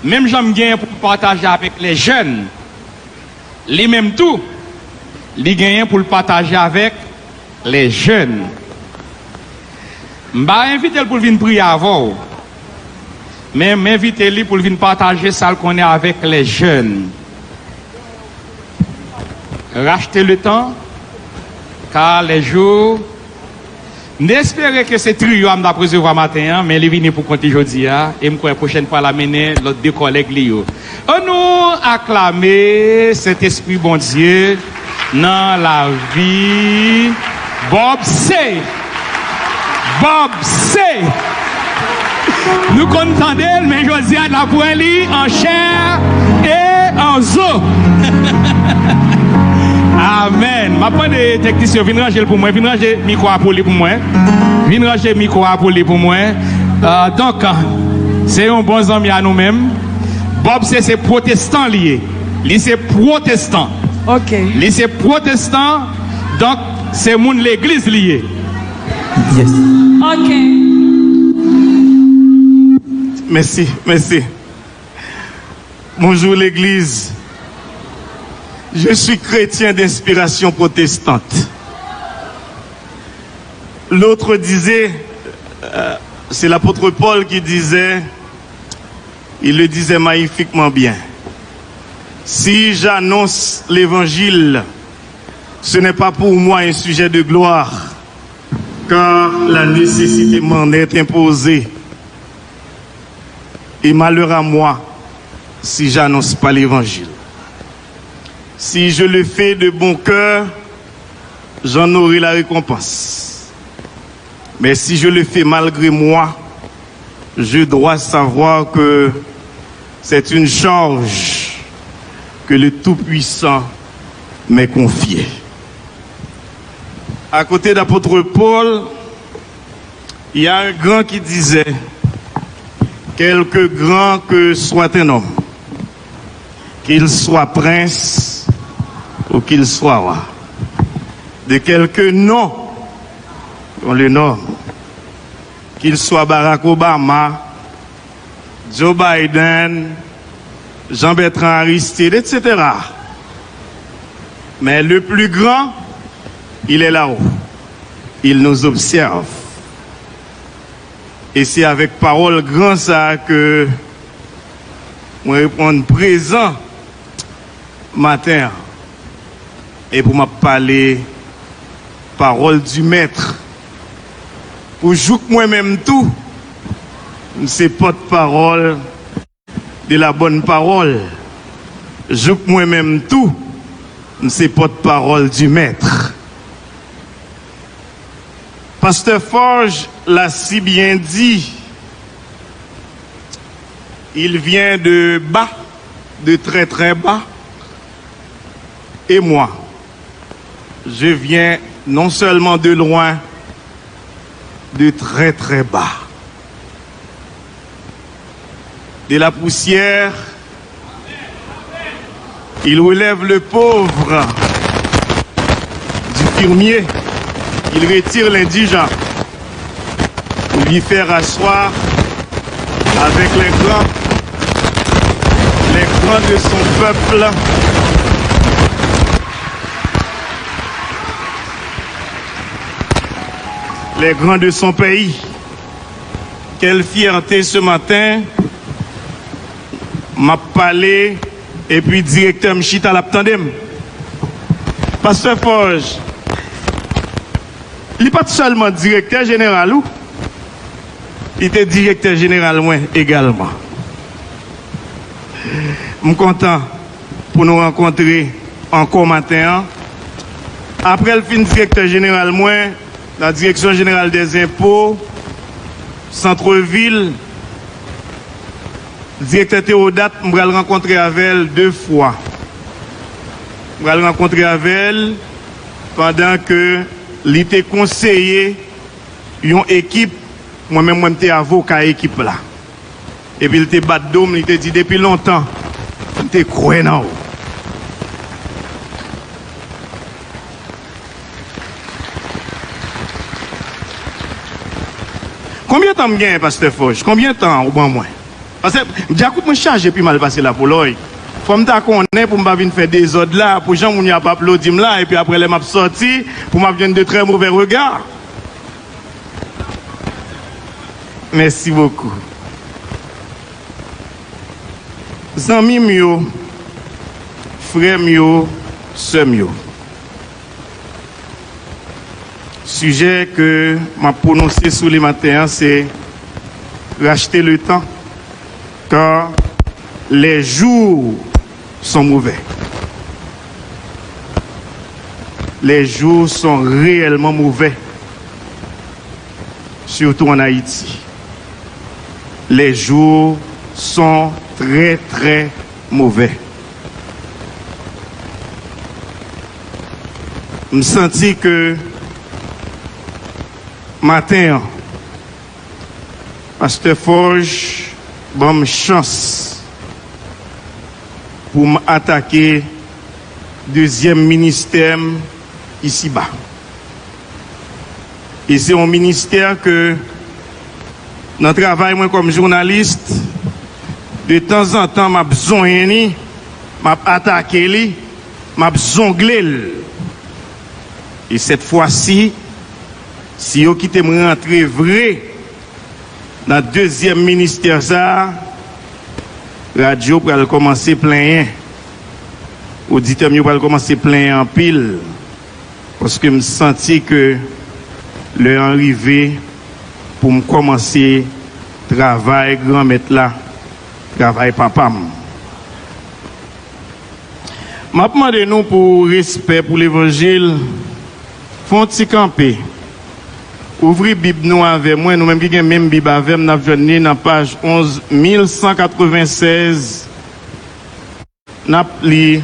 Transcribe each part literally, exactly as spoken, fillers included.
Menm jan m genyen pou m pataje avèk lè jèn, li menm tou, li genyen pou l pataje avèk lè jèn. M pa envite l pou l vin priye avè w, men m envite li pou l vin pataje sa l konnen avèk lè jèn. Rachte le tan, car les jours M te espere ke se triyo a m t ap resevwa maten an, men li vini pou kont li jodi a, e m kwè pwochèn fwa l a mennen lòt de kòlèg li yo. Annou aklame Sentespri Bondye nan lavi Bob C. Bob C. Nou konn tande l, men jodi a n ap wè li an chè e an zo. Amèn. M ap mande teknisyen yo vin ranje l pou mwen, vin ranje mikwo a pou li pou mwen. Vin ranje mikwo a pou li pou mwen. Ah, donk, se yon bon zanmi a nou menm. Bob se, se pwotestan li ye. Li se pwotestan. Ok. Li se pwotestan, donk se moun legliz li ye. Yes. Ok. Mèsi, mèsi. Bonjour l'église. Je suis chrétien d'inspiration protestante. L'autre disait, euh, c'est l'apôtre Paul qui disait, il le disait magnifiquement bien, si j'annonce l'évangile, ce n'est pas pour moi un sujet de gloire, car la nécessité m'en est imposée. Et malheur à moi si j'annonce pas l'évangile. Si je le fais de bon cœur, j'en aurai la récompense. Mais si je le fais malgré moi, je dois savoir que c'est une charge que le Tout-Puissant m'est confiée. À côté d'apôtre Paul, il y a un grand qui disait, quelque grand que soit un homme, qu'il soit prince ou qu'il soit roi, de quelque nom qu'on le nomme, qu'il soit Barack Obama, Joe Biden, Jean-Bertrand Aristide, et cetera. Mais le plus grand, il est là-haut. Il nous observe. E se avèk pawòl gran sa a ke mwen reponn prezan maten an. E pou m ap pale pawòl di mèt. Pou jouk mwen menm tou, m se pòtpawòl de la bonne parole. Jouk mwen menm tou, m se pòtpawòl di mèt. Pasteur Forge l'a si bien dit, il vient de bas, de très très bas. Et moi, je viens non seulement de loin, de très très bas. De la poussière, il relève le pauvre du fumier, il retire l'indigent pour lui faire asseoir avec les grands, les grands de son peuple, les grands de son pays. Quelle fierté ce matin, m ap pale, epi direktè m chita, l ap tande m. Pastè Forge, li pa t sèlman direktè jeneral ou, li te direktè jeneral mwen egalman. M kontan pou nou rankontre ankò maten an. Apre l fin direktè jeneral mwen nan Direction Générale des Impôts, Centre-Ville, direktè Theodat, m pral rankontre avè l de fwa. M pral rankontre avè l pandan ke li te konseye yon ekip, mwen menm, mwen, m te avoka ekip la. Epi l te bat do m, li te di, "Depi lontan, m te kwè nan ou." Konbyen tan m genyen, Pastè Forge? Konbyen tan ou ban mwen? Paske djakout mwen chaje pi mal pase lapolòy. Fò m ta konnen pou m pa vin fè dezòd la, pou jan moun yo ap aplodi m la, epi apre lè m ap sòti, pou m ap jwenn de très mauvais regards. Merci beaucoup. Zanmi m yo, frè m yo, sè m yo. Sijè ke m ap pwononse sou li maten an, se racheter le temps, car les jours sont mauvais. Les jours sont réellement mauvais, surtout en Haïti. Les jours sont très, très mauvais. M santi ke maten an, Pastè Forge ban m chans pou m atake dezyèm ministè m isiba. E se yon ministè ke, nan travay mwen kòm jounalis, de tanzantan m ap zonyen li, m ap atake li, m ap zongle l. E sèt fwa si, si yo kite m rantre vre nan dezyèm ministè sa a, radyo pral kòmanse plenyen. Oditè m yo pral kòmanse plenyen anpil, paske m santi ke lè an rive pou m kòmanse travay Granmèt la, travay Papa m. M ap mande nou, pou respè pou levanjil, fè yon ti kanpe. Ouvri Bib nou avè mwen, nou menm ki gen menm Bib avè m, n ap jwenn li nan paj onz mil san katreven sèz. N ap li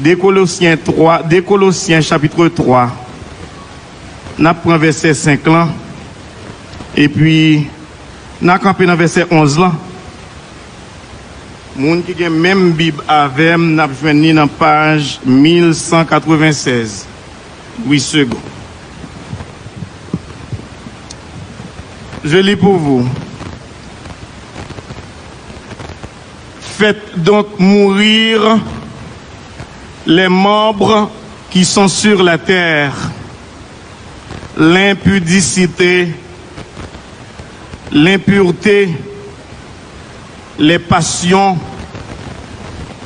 de Kolosyen twa, de Kolosyen chapit twa. N ap pran vèsè senk lan, epi n a kanpe nan vèsè onz lan. Moun ki gen menm Bib avè m, n ap jwenn li nan paj mil san katreven sèz. Louis Segond. Je lis pour vous. Faites donc mourir les membres qui sont sur la terre, l'impudicité, l'impureté, les passions,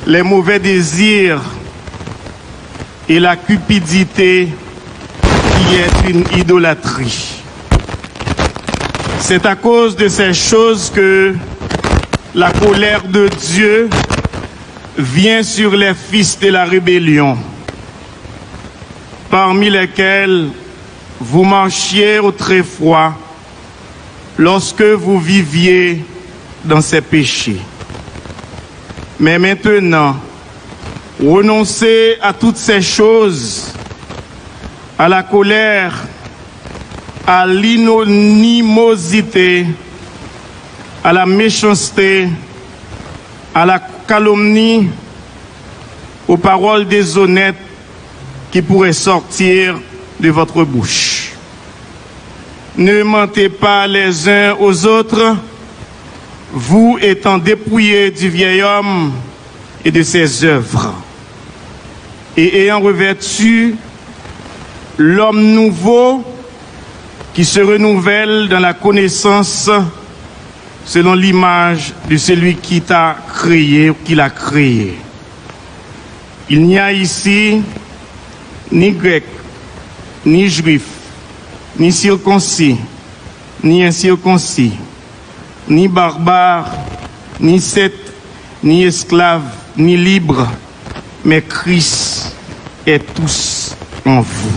les mauvais désirs et la cupidité qui est une idolâtrie. C'est à cause de ces choses que la colère de Dieu vient sur les fils de la rébellion, parmi lesquels vous marchiez autrefois lorsque vous viviez dans ces péchés. Mais maintenant, renoncez à toutes ces choses, à la colère, à l'inanimosité, à la méchanceté, à la calomnie, aux paroles déshonnêtes qui pourraient sortir de votre bouche. Ne mentez pas les uns aux autres, vous étant dépouillés du vieil homme et de ses œuvres, et ayant revêtu l'homme nouveau qui se renouvelle dans la connaissance selon l'image de celui qui t'a créé, qui l'a créé. Il n'y a ici ni grec, ni juif, ni circoncis, ni incirconcis, ni barbare, ni celte, ni esclave, ni libre, mais Christ est tous en vous.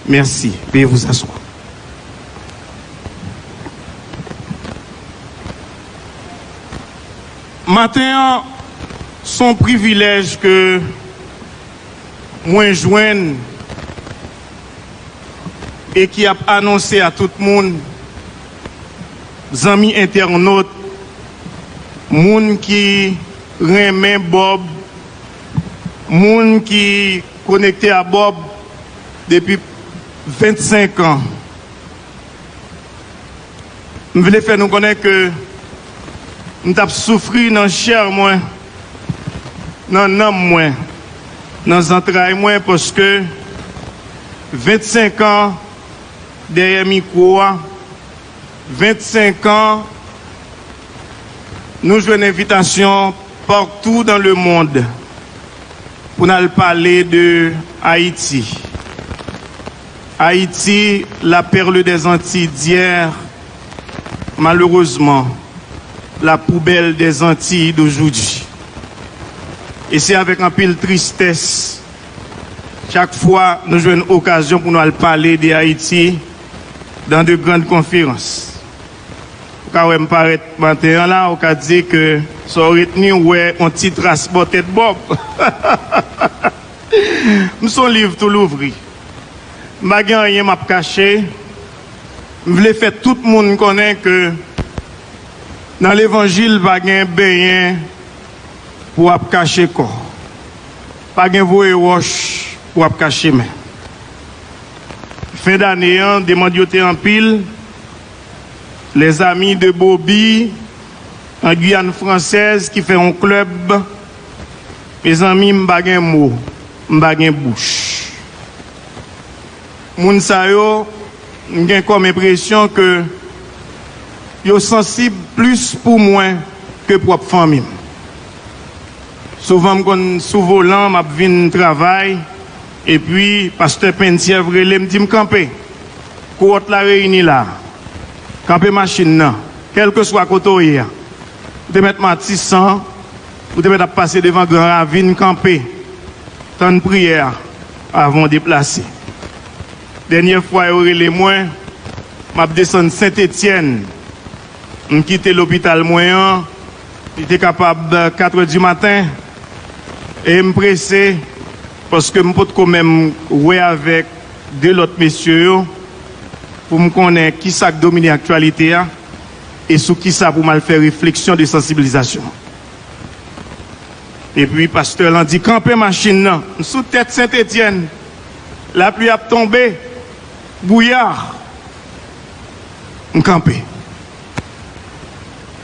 Merci. Veuillez vous asseoir. Maten an, se yon privilèj ke mwen jwenn e ki ap anonse a tout moun, zanmi entènot, moun ki renmen Bòb, moun ki konekte a Bòb depi vennsenk an. M vle fè nou konnen ke M t ap soufri nan chè mwen, nan nanm mwen, nan zantray mwen, paske vennsenk an dèyè mikwo a, vennsenk an, nou jwenn envitasyon partout dans le monde pou n al pale de Ayiti. Ayiti, la perle des Antilles d'hier, malheureusement, la poubelle des Antilles d'aujourd'hui. E se avèk anpil tristès, chak fwa nou jwenn okazyon pou nou al pale de Ayiti dans de grandes conférences. Ou ka wè m parèt maten an la, ou ka di ke sa w retni, ou wè yon ti tras bò tèt Bòb. M se yon liv tou louvri. M pa gen anyen m ap kache. M vle fè tout moun konnen ke nan levanjil pa gen benyen pou w ap kache kò. Pa gen voye wòch pou w ap kache men. Fen dane an, demann yo te anpil. Les amis de Bobby, an Guyane Française, ki fè yon klèb. Mezanmi, m pa gen mo, m pa gen bouch. Moun sa yo, m gen kòm enpresyon ke yo sansib plis pou mwen ke pwòp fanmi m. Souvan, m konn sou volan, m ap vin travay, epi pastè Penthièvre rele m, di m, "Kanpe! Kowòt la reyini la. Kanpe machin nan, kèlkeswa kote w ye a." Ou te mèt Matisan, ou te mèt ap pase devan Gran Ravin, kanpe, tann priyè a avan w deplase. Dènyè fwa yo rele mwen, m ap desann Sentetyèn. M kite lopital mwen an, li te kapab katrè di maten, e m prese, paske m potko menm wè avèk de lòt mesye yo, pou m konnen kisa k domine aktyalite a, e sou kisa pou m al fè refleksyon de sansibilizasyon. Epi pastè lan di, "Kanpe machin nan." M sou tèt Sentetyèn. Lapli ap tonbe. Bouya. M kanpe.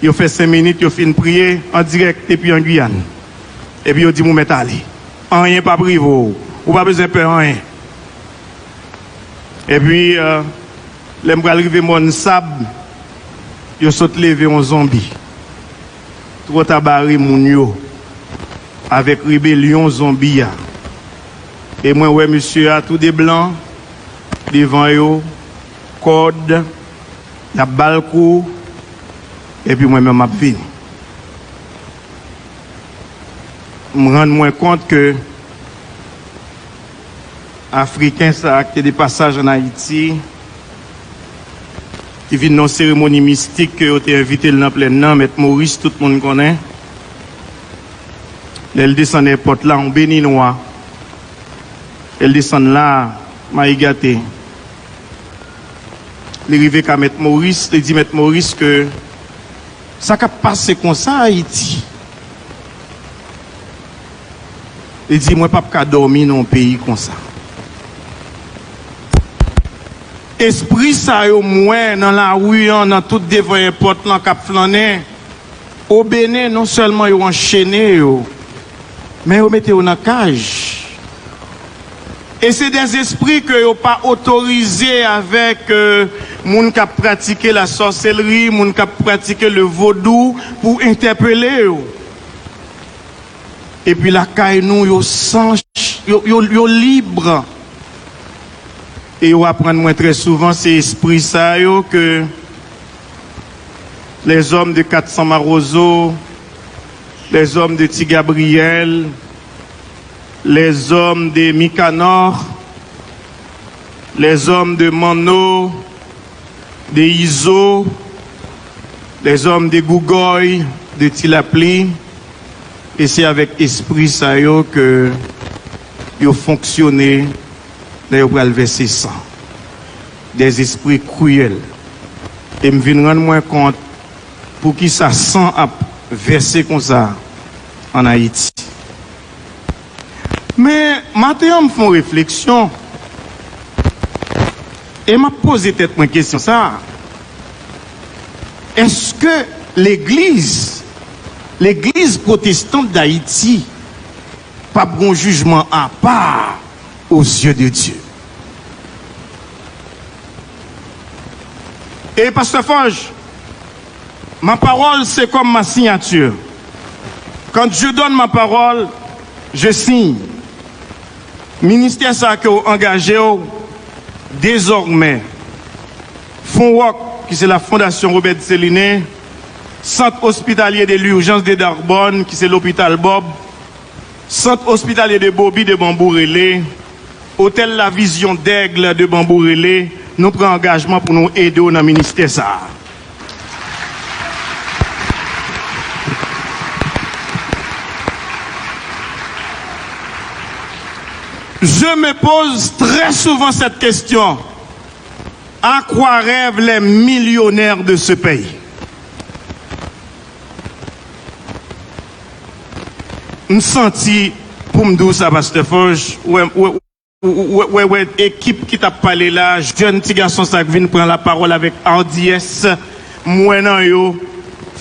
Yo fè senk minit, yo fin priye an dirèk depi an Giyàn. Epi yo di m, "Ou mèt ale. Anyen p ap rive w. Ou pa bezwen pè anyen." Epi, euh, lè m pral rive Mòn Sab, yo sot leve yon zonbi. Twò ta bare moun yo avèk rebelyon zonbi a. E mwen wè mesye a tou de blan devan yo, kòd, y ap ba l kou, epi mwen menm m ap vini. M rann mwen kont ke Afriken sa a ki te de pasaj ann Ayiti, ki vin nan yon seremoni mistik ke yo te envite l nan plèn nan, Mèt Moris, tout moun konnen. Lè l desann èpòt la, yon Beninwa, lè l desann la, mayi gate. Li rive ka Mèt Moris, li di Mèt Moris ke sa k ap pase konsa Ayiti. Li di, "Mwen p ap ka dòmi nan yon peyi konsa." Espri sa yo m wè nan lari an, nan tout devan èpòt lan k ap flannen, o Benen, non sèlman yo anchene yo, men yo mete yo nan kaj. E se dèzespri ke yo pa otorize avèk, euh, moun k ap pratike lasòselri, moun k ap pratike le vodou pou entèpele yo. Epi lakay nou, yo san, yo, yo, yo lib. E yo aprann mwen trè souvan se espri sa yo ke lèzòm de kat san Mawozo, lèzòm de Ti Gabriyèl, lèzòm de Mikanò, lèzòm de Manno, de Izo, lèzòm de Gougòy, de Ti Lapli, e se avèk espri sa yo ke yo fonksyone lè yo pral vèse san. Dèzespri kriyèl. E m vin rann mwen kont poukisa san ap vèse konsa ann Ayiti. Men, maten an, m fè yon refleksyon e m ap poze tèt mwen kesyon sa a. Èske legliz Legliz pwotestan d Ayiti p ap gen yon jijman apa aux yeux de Dieu. E Pastè Fòj, ma parole, c'est comme ma signature. Quand Dieu donne ma parole, je signe. Ministè sa a ke w angaje w, dezòmè, Fonwòk, ki se la Fondation Robert Céliné, Sant Ospitalye de l'Urgence de Narbonne, ki se Lopital Bòb, Sant Ospitalye de Bobi de Banbou Rele, Otèl La Vision d'Aigle de Banbou Rele, nou pran angajman pou nou ede w nan ministè sa a. Je me pose très souvent cette question. À quoi rêvent les millionnaires de ce pays? M santi pou m di w sa, Pastè Fòj, wè, wè, wè, wè, wè ekip ki t ap pale la, jèn ti gason sa k vin pran lapawòl avèk ardiyès, m wè nan yo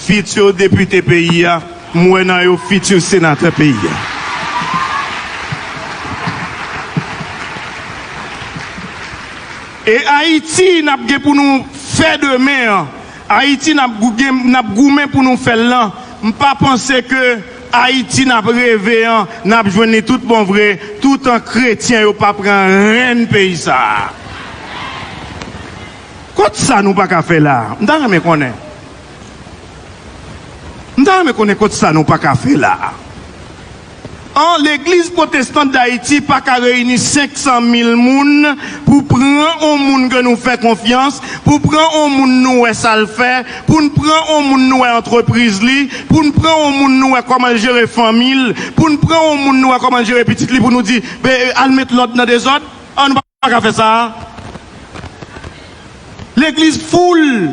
fiti depite peyi a, m wè nan yo fiti senatè peyi a. E Ayiti n ap gen pou nou fè demen an, Ayiti n ap gou-, gen, n ap goumen pou nou fè l lan, m pa panse ke Ayiti n ap reve an, n ap jwenn li tout bon vre, toutan kretyen yo pa pran renn peyi sa a. Kot sa nou pa ka fè la a? M ta renmen konnen. M ta renmen konnen kot sa nou pa ka fè la a. An, Legliz Pwotestan d Ayiti pa ka reyini senk san mil moun pou pran on moun ke nou fè konfyans, pou pran on moun nou wè sa l fè, pou n pran on moun nou wè antrepriz li, pou n pran on moun nou wè kòman l jere fanmi l, pou n pran on moun nou wè kòman l jere pitit li, pou nou di, "Be, al met lòd nan dezòd." An, nou pa ka fè sa a. Legliz foul.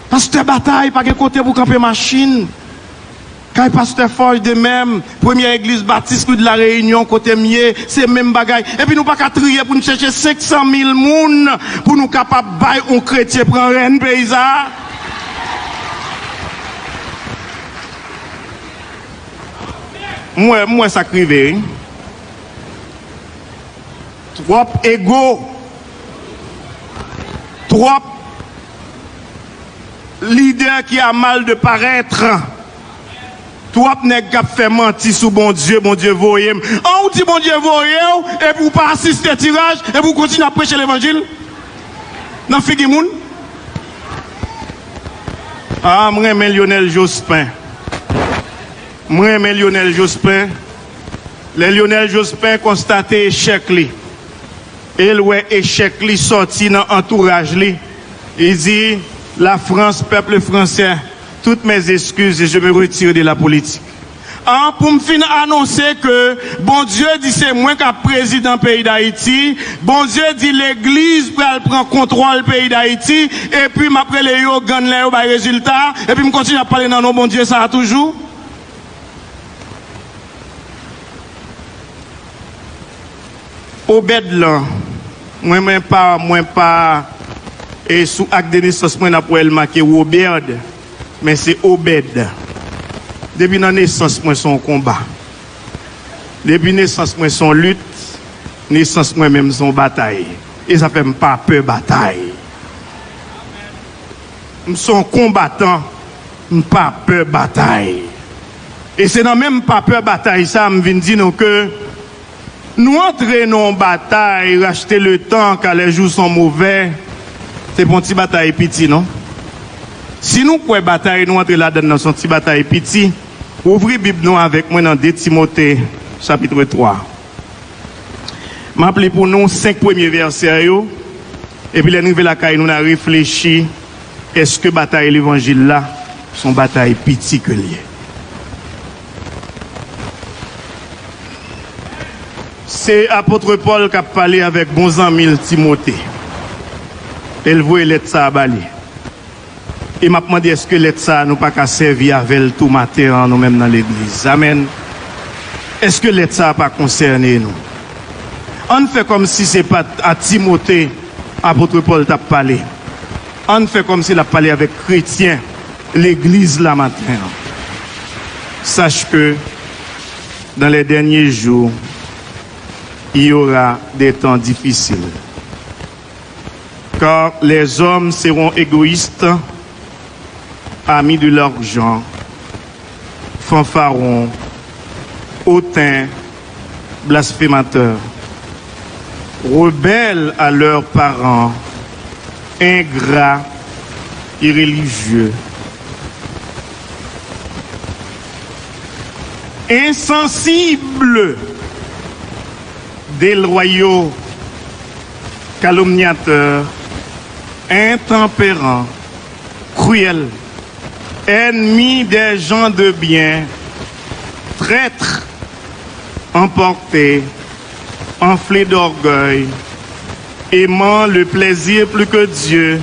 Pastè Batay pa gen kote pou kanpe machin. Kay Pastè Fòj de menm, premyè egliz batis ri de la Reyinyon kote m ye, se menm bagay. Epi nou pa ka triye pou n chèche senk san mil moun pou nou kapab bay on kretyen pran rèn peyi sa a. M wè, m wè sa k rive, wi. Twòp ego. Twòp lidè ki a mal de parèt. Twòp nèg k ap fè manti sou Bondye, Bondye voye m. An, ou di Bondye voye w, epi w pa asiste tiraj, epi w kontinye ap preche levanjil nan figi moun. A, m renmen Lionel Jospin. M renmen Lionel Jospin. Lè Lionel Jospin konstate echèk li, e l wè echèk li sòti nan antouraj li, li di, "La France, peuple français, toutes mes excuses et je me retire de la politique." An, pou m fin anonse ke Bondye di se mwen k ap prezidan peyi Dayiti, Bondye di legliz pral pran kontwòl peyi Dayiti, epi m ap rele yo gann lè yo bay rezilta, epi m kontinye ap pale nan non Bondye sa a toujou. Obèd lan, mwen, mwen pa, mwen pa, e sou ak de nesans mwen, n ap wè l make Wobèd, men se Obèd. Depi nan nesans mwen, se yon konba. Depi nesans mwen, se yon lit. Nesans mwen menm, se yon batay. E sa fè m pa pè batay. M se yon konbatan, m pa pè batay. E se nan menm pa pè batay sa a, m vin di nou ke nou antre nan yon batay, rachte le tan, car les jours sont mauvais, se pa yon ti batay piti, non. Si nou kwè batay nou antre ladann nan se yon ti batay piti, ouvri Bib nou avèk mwen nan de Timote, chapit twa. M ap li pou nou senk premye vèsè yo, epi lè n rive lakay nou, n a reflechi, èske batay levanjil la se yon batay piti ke l ye? Se apot Pòl k ap pale avèk bon zanmi l Timote. E l voye lèt sa a ba li. E m ap mande, èske lèt sa a nou pa ka sèvi avè l tou maten an, nou menm nan legliz? Amèn. Èske lèt sa a pa konsène nou? Ann fè kòmsi se pa t a Timote apot Pòl t ap pale. Ann fè kòmsi l ap pale avèk kretyen legliz la maten an. Sache que dans les derniers jours, il y aura des temps difficiles. Car les hommes seront égoïstes, amis de l'argent, fanfarons, hautains, blasphémateurs, rebelles à leurs parents, ingrats, irréligieux, insensibles, déloyaux, calomniateurs, intempérants, cruels, ennemis des gens de bien, traîtres, emportés, enflés d'orgueil, aimant le plaisir plus que Dieu,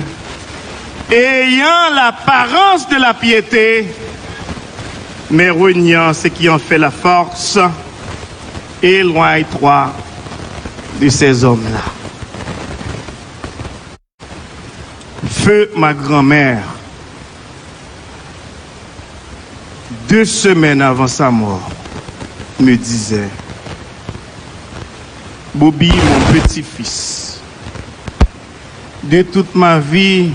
ayant l'apparence de la piété, mais reniant ce qui en fait la force, éloigne-toi de ces hommes-là. Feu ma grand-mère, deux semaines avant sa mort, me disait, Bobby, mon petit-fils, de toute ma vie,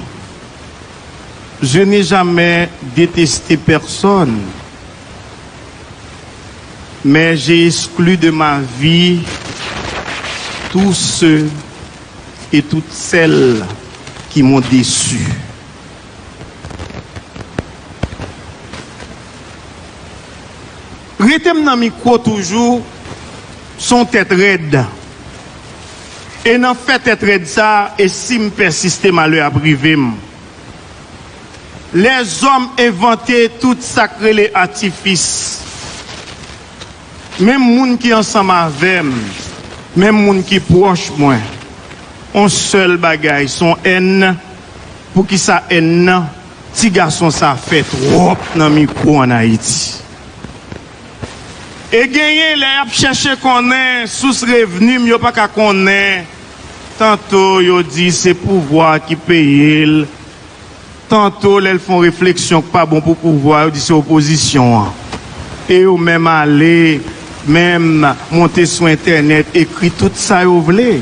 je n'ai jamais détesté personne, mais j'ai exclu de ma vie tous ceux et toutes celles qui m'ont déçu. Rete m nan mikwo toujou, se yon tèt rèd. E nan fè tèt rèd sa, e si m pèsiste, malè ap rive m. Lèzòm envante tout sa k rele atifis. Menm moun ki ansanm avè m, menm moun ki pwòch mwen, yon sèl bagay, se yon èn. Poukisa èn nan? Ti gason sa fè twòp nan mikwo ann Ayiti. E genyen lè y ap chèche konnen sous revni m, yo pa ka konnen. Tanto yo di se pouvwa ki peye l, tanto lè l fè yon refleksyon k pa bon pou pouvwa, yo di se opozisyon an. E yo menm ale, menm monte sou entènèt, ekri tout sa yo vle.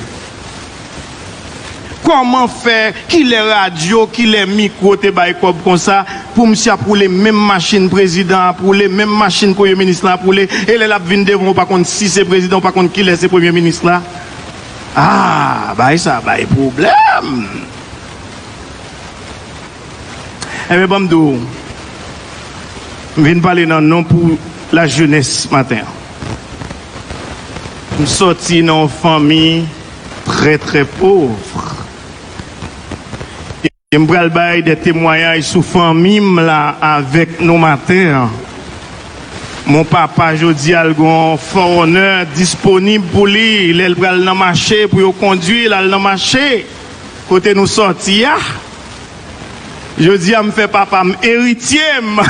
Kòman fè, kilè radyo, kilè mikwo te bay kòb konsa pou misye ap woule menm machin prezidan ap woule, menm machin premye minis lan ap woule, e lè l ap vin devan w, ou pa konn si se prezidan, ou pa konn kilè se premye minis la? Ah, bagay sa bay pwoblèm. Enben, ban m di w, m vin pale nan non pou lajenès maten an. M sòti nan yon fanmi trè, trè pòv. E m pral bay de temwayaj sou fanmi m la avèk nou maten an. Mon papa, jodi a, l gen yon Forerunner disponib pou li. Lè l pral nan mache pou yo kondui l al nan mache kote nou sòti a. Jodi a, m fè papa m eritye m.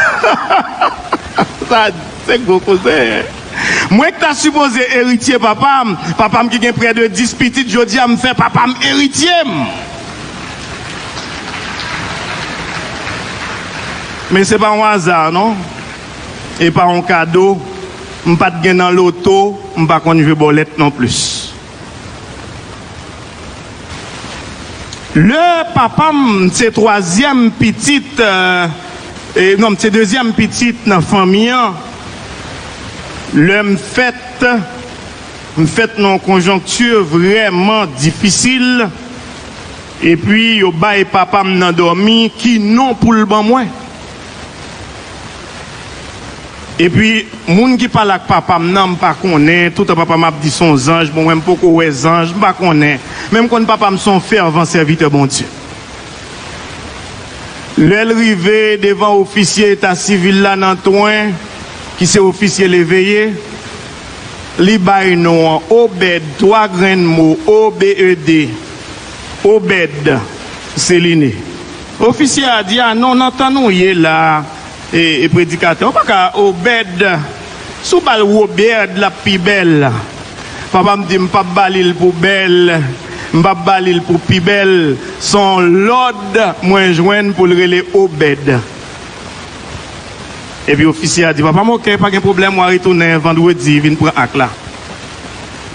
Sa, se gwo koze. Mwen ki ta sipoze eritye papa m, papa m ki gen prè de dis pitit, jodi a, m fè papa m eritye m. Men se pa yon aza, non. E pa yon kado. M pa t gen nan loto, m pa konn jwe bòlèt non plis. Lè papa m se twazyèm pitit, euh, e, non, m se dezyèm pitit nan fanmi an. Lè m fèt, m fèt nan yon konjonkti vrèman difisil. Epi, yo bay papa m nan dòmi ki non pou l ban mwen. Epi, moun ki pale ak papa m nan, m pa konnen, toutan papa m ap di se yon zanj, bon, mwen m poko wè zanj, m pa konnen. Men m konn papa m se yon fèvan sèvitè Bondye. Lè l rive devan ofisye eta sivil la nan Twen, ki se ofisye leveye, li bay non an Obèd, twa grenn mo, O B E D, Obèd Seliné. Ofisye a di, "A non, nan tan nou ye la, e, e predikatè, ou pa ka Obèd, si w ba l Wobèd, l ap pi bèl." Papa m di, "M p ap ba li l pou bèl, m p ap ba li l pou pi bèl, se yon lòd mwen jwenn pou l rele Obèd." Epi ofisye a di, "Papa m, oke, pa gen pwoblèm, w a retounen vandredi, vin pran ak la."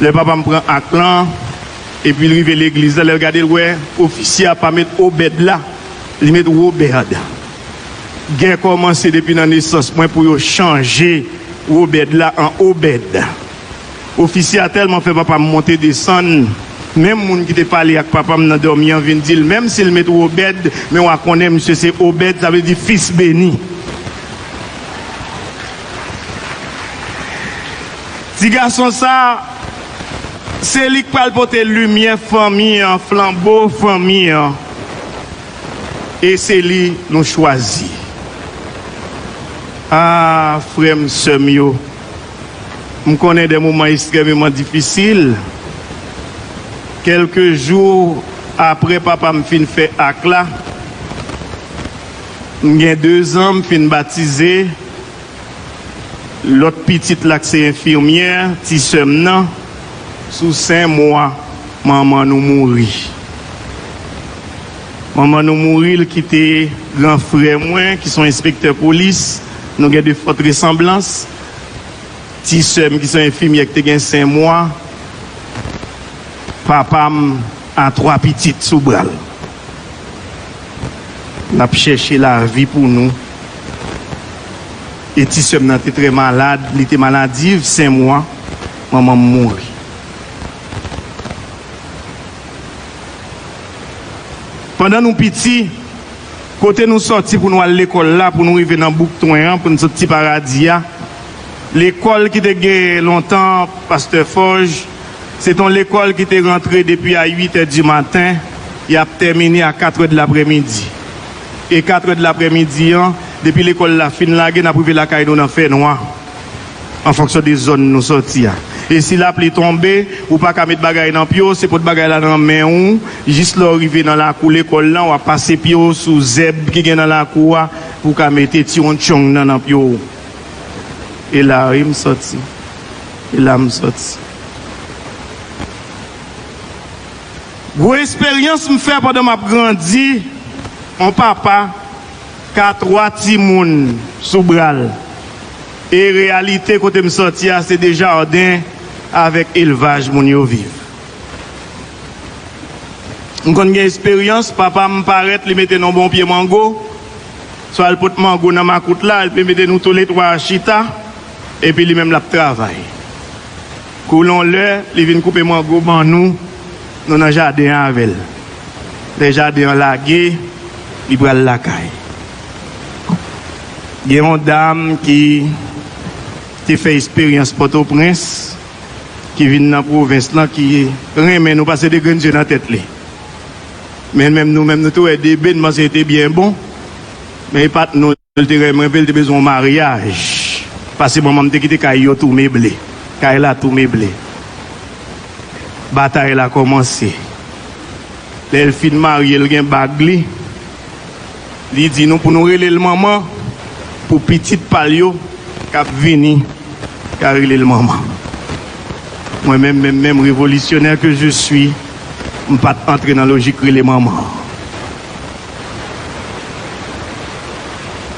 Lè papa m pran ak lan, epi l rive legliz la, lè l gade, l wè ofisye a pa met Obèd la, li met Wobèd. Gè kòmanse depi nan nesans mwen pou yo chanje Wobèd la an Obèd. Ofisye a tèlman fè papa m monte desann, menm moun ki te pale ak papa m nan dòmi an vin di l, menm si l met Wobèd, men w a konnen misye se Obèd, sa vle di fis beni. Ti gason sa, se li k pral pote limyè fanmi an, flanbo fanmi an. E se li nou chwazi. A, frè m, sè m yo, m konnen de moman ekstrèmeman difisil. Kèlke jou apre papa m fin fè ak la, m gen dezan, m fin batize. Lòt pitit la k se enfimyè, ti sè m nan, sou senk mwa, manman nou mouri. Manman nou mouri, l kite gran frè mwen, ki se yon enspektè polis, nou gen de fòt resanblans. Ti sè m, ki se yon enfimyè, ki te gen senk mwa, papa m a twa pitit sou bra l. L ap chèche lavi pou nou. E ti sè m nan te trè malad, li te maladiv, senk mwa, manman m mouri. Pandan nou piti, kote nou sòti pou nou al lekòl la, pou nou rive nan Bouktwen an, pou nou sot Ti Paradi a, lekòl ki te gen lontan, pastè Fòj, se t on lekòl ki te rantre depi a uit è di maten, y ap tèmine a kat è de laprèmidi. E kat è de laprèmidi an, depi lekòl la fin lage, n ap rive lakay nou nan fènwa, an fonksyon de zòn nou sòti a. E si lapli tonbe, ou pa ka met bagay nan pye w, se pot bagay la nan men w, jis lè w rive nan lakou lekòl lan, w ap pase pye w sou zèb ki gen nan lakou a, pou w ka mete ti wontchong nan nan pye w. E la, wi, m sòti. E la, m sòti. Gwo esperyans m fè pandan m ap grandi, on papa ka twa timoun sou bra l. E reyalite kote m sòti a, se Dejaden avèk elvaj moun yo viv. M konn gen esperyans, papa m parèt, li mete nan bon pye mango, swa l pot mango nan makout la, l pe mete nou toulètwa chita, epi li menm l ap travay. Koule on lè, li vin koupe mango ban nou, nou nan jaden an avè l. Lè jaden an lage, li pral lakay. Gen yon dam ki te fè esperyans Pòtoprens, ki vin nan pwovens lan, ki renmen nou, pase de grenn zye nan tèt li. Men menm nou menm, nou te wè debe, n panse li te byen bon. Men e pa t nou l te renmen, men l te bezwen yon maryaj. Pase manman m te kite kay yo tou meble. Kay la tou meble. Batay la kòmanse. Lè l fin marye, l gen bag li. Li di nou pou nou rele l manman, pou pitit pa l yo k ap vini ka rele l manman. Mwen menm, menm, menm, révolutionnaire que je suis, m pa t antre nan lojik rele manman.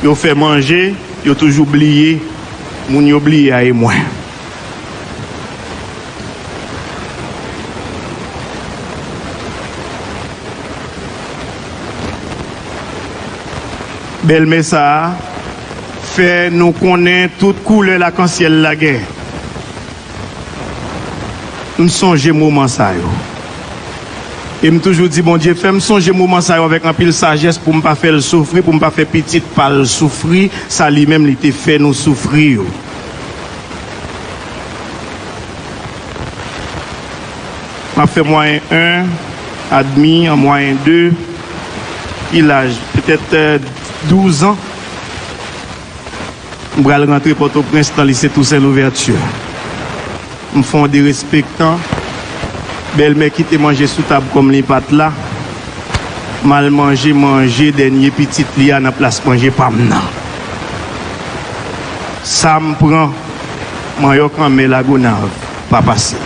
Yo fè manje, yo toujou bliye, moun yo bliye a e mwen. Bèlmè sa a fè nou konnen tout koulè lakansyèl la gen. M sonje moman sa yo. E m toujou di Bondye, fè m sonje moman sa yo avèk anpil sajès pou m pa fè l soufri, pou m pa fè pitit pa l soufri, sa li menm li te fè nou soufri yo. M ap fè mwayen en, admi an mwayen de, ki laj? Petèt, euh, douz an. M pral rantre Pòtoprens nan lise Tousen Louvèti. M fè yon derespektan. Bèlmè kite manje sou tab kòm li pa t la. M al manje manje dènye pitit li a nan plas manje pa m nan. Sa m pran, manyòk anmè Lagonav pa pase.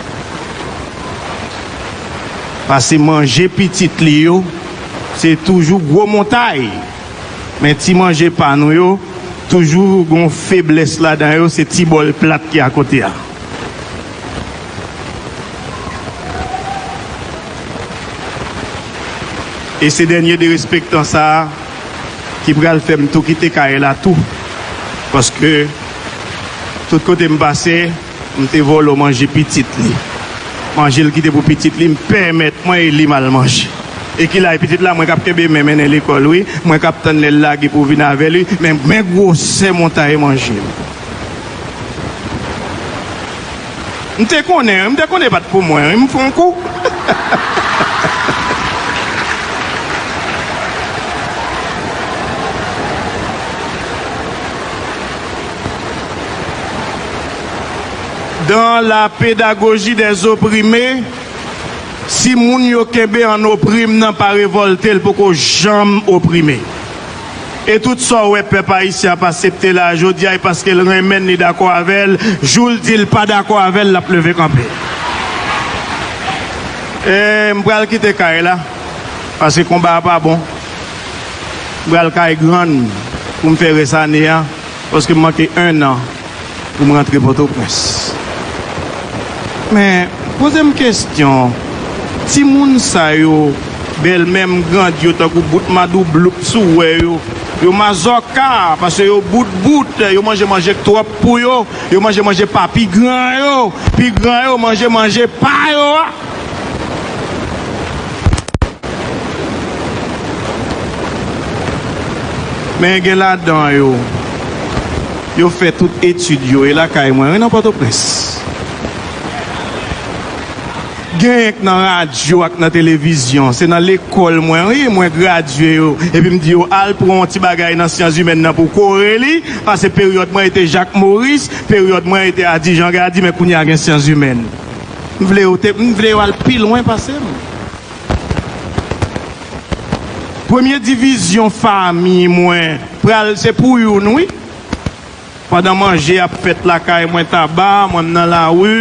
Pase manje pitit li yo, se toujou gwo montay. Men ti manje pa nou yo, toujou gen yon feblès ladan yo, se ti bòl plat ki akote a. E se dènye derespektan sa a ki pral fè m tou kite kay la tou. Paske tout kote m pase, m te vòlò manje pitit li. Manje l kite pou pitit li, m pèmèt mwen e li m al manje. E ki la, e pitit la, mwen k ap kenbe men mennen lekòl, wi. Mwen k ap tann lè l lage pou vin avè l, wi. Men, men gwosè montay manje m. M te konnen, wi. M te konnen pa t pou mwen, wi. M fè yon kou. Dans la pédagogie des opprimés, si moun yo kenbe an oprim nan pa revòlte, l poko janm oprime. E tout sa w wè pèp ayisyen ap asepte la a jodi a, e paske l renmen l, li dakò avè l, jou l di l pa dakò avè l, l ap leve kanpe. E m pral kite kay la, paske konba a pa bon. M pral kay grann pou m fè rès ane a, paske m manke enn an pou m rantre Pòtoprens. Men, poze m kesyon, timoun sa yo, bèlmè m grandi yo tankou bout madoubloup si w wè yo, yo mazòka, paske yo bout bout, yo manje manje k twòp pou yo, yo manje manje pa pi gran yo, pi gran yo manje manje pa yo a. Men gen ladan yo, yo fè tout etid yo, e lakay mwen, wi, nan Pòtoprens. Gen k nan radyo ak nan televizyon, se nan lekòl mwen, wi, mwen gradye yo, epi m di yo, al pran yon ti bagay nan syans imèn nan pou kore li, paske peryòd mwen rete Jak Moris, peryòd mwen rete Adi Jan Gadi, men kounye a gen syans imèn. M vle yo te, m vle yo al pi lwen pase m. Premye divizyon fanmi mwen pral se pou youn, wi. Pandan manje ap fèt lakay mwen, taba, mwen m nan lari,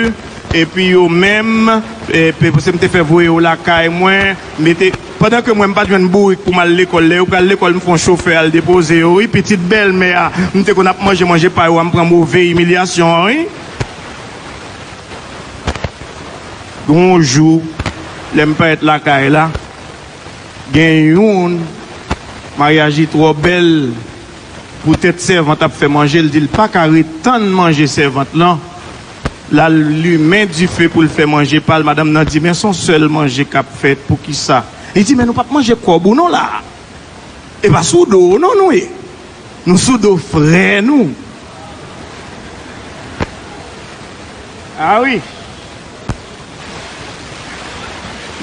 epi yo menm, e, pe-, se m te fè voye yo lakay mwen, mete, pandan ke mwen m pa t jwenn bourik pou m al lekòl, lè yo pral lekòl, m fè yon chofè al depoze yo, wi, pitit bèlmè a, m te konn ap manje manje pa yo a, m pran move imilyasyon an, wi. Gon jou, lè m parèt lakay la, gen youn, maryaj li twò bèl, poutèt sèvant ap fè manje, l di l pa ka ret tann manje sèvant lan, l al limen dife pou l fè manje pa l. Madanm nan di, men se yon sèl manje k ap fèt, poukisa? Li di, men nou p ap manje kòb ou non la. E pa sou do w non nou ye. Nou sou do frè nou. A wi.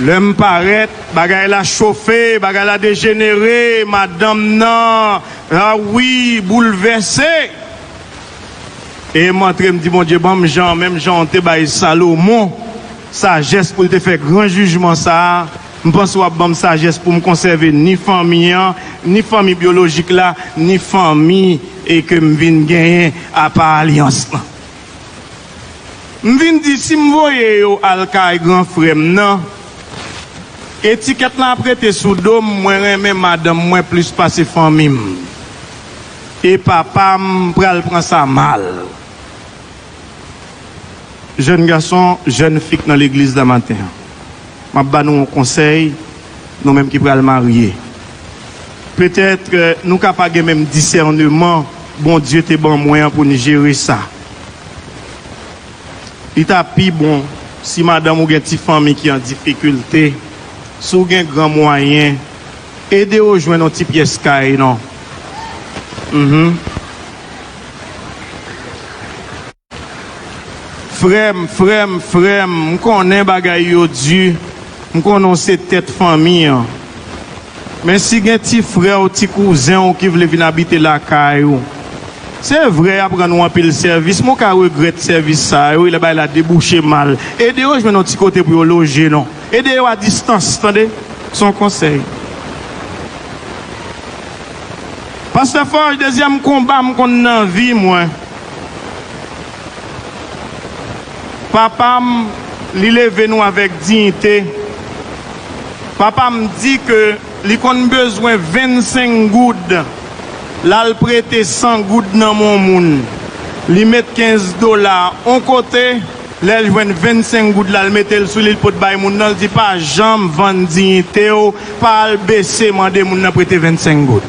Lè m parèt, bagay la chofe, bagay la dejenere, madanm nan, a wi, boulvèse. E m antre, m di, Bondye, ban m jan, menm jan w te bay Salomon sajès pou l te fè gran jijman sa a. M panse w ap ban m sajès pou m konsève ni fanmi an, ni fanmi byolojik la, ni fanmi e ke m vin genyen apa alyans lan. M vin di, si m voye yo al kay gran frè m nan, etikèt lan ap rete sou do m, mwen renmen madanm mwen plis pase fanmi m. E papa m pral pran sa mal. Jèn gason, jèn fi k nan legliz la maten an, m ap ba nou yon konsèy, nou menm ki pral marye. Petèt, euh, nou ka pa gen menm disèneman Bondye te ban mwen an pou n jere sa. Li ta pi bon si madanm ou gen ti fanmi ki an difikilte, si w gen gran mwayen, ede yo jwenn yon ti pyès kay non. Mhm. Frè m, frè m, frè m, m konnen bagay yo di, m konnen w se tèt fanmi an. Men si gen ti frè w, ti kouzen w ki vle vin abite lakay ou, se vre y ap rann ou anpil sèvis, men w ka regrèt sèvis sa yo, lè bagay la debouche mal. Ede yo jwenn yon ti kote pou yo loje non. Ede yo a distans, tande? Se yon konsèy. Pastè Forge, dezyèm konba m konn nan vi mwen. Papa m, li leve nou avèk diyite. Papa m di ke li konn bezwen vennsenk goud L al prete san goud nan men yon moun. Li met kenz dola yon kote, lè l jwenn vennsenk goud la, l mete l sou li, l pot bay moun nan, l di, "Pa janm vann diyite w, pa al bese mande moun nan prete vennsenk goud."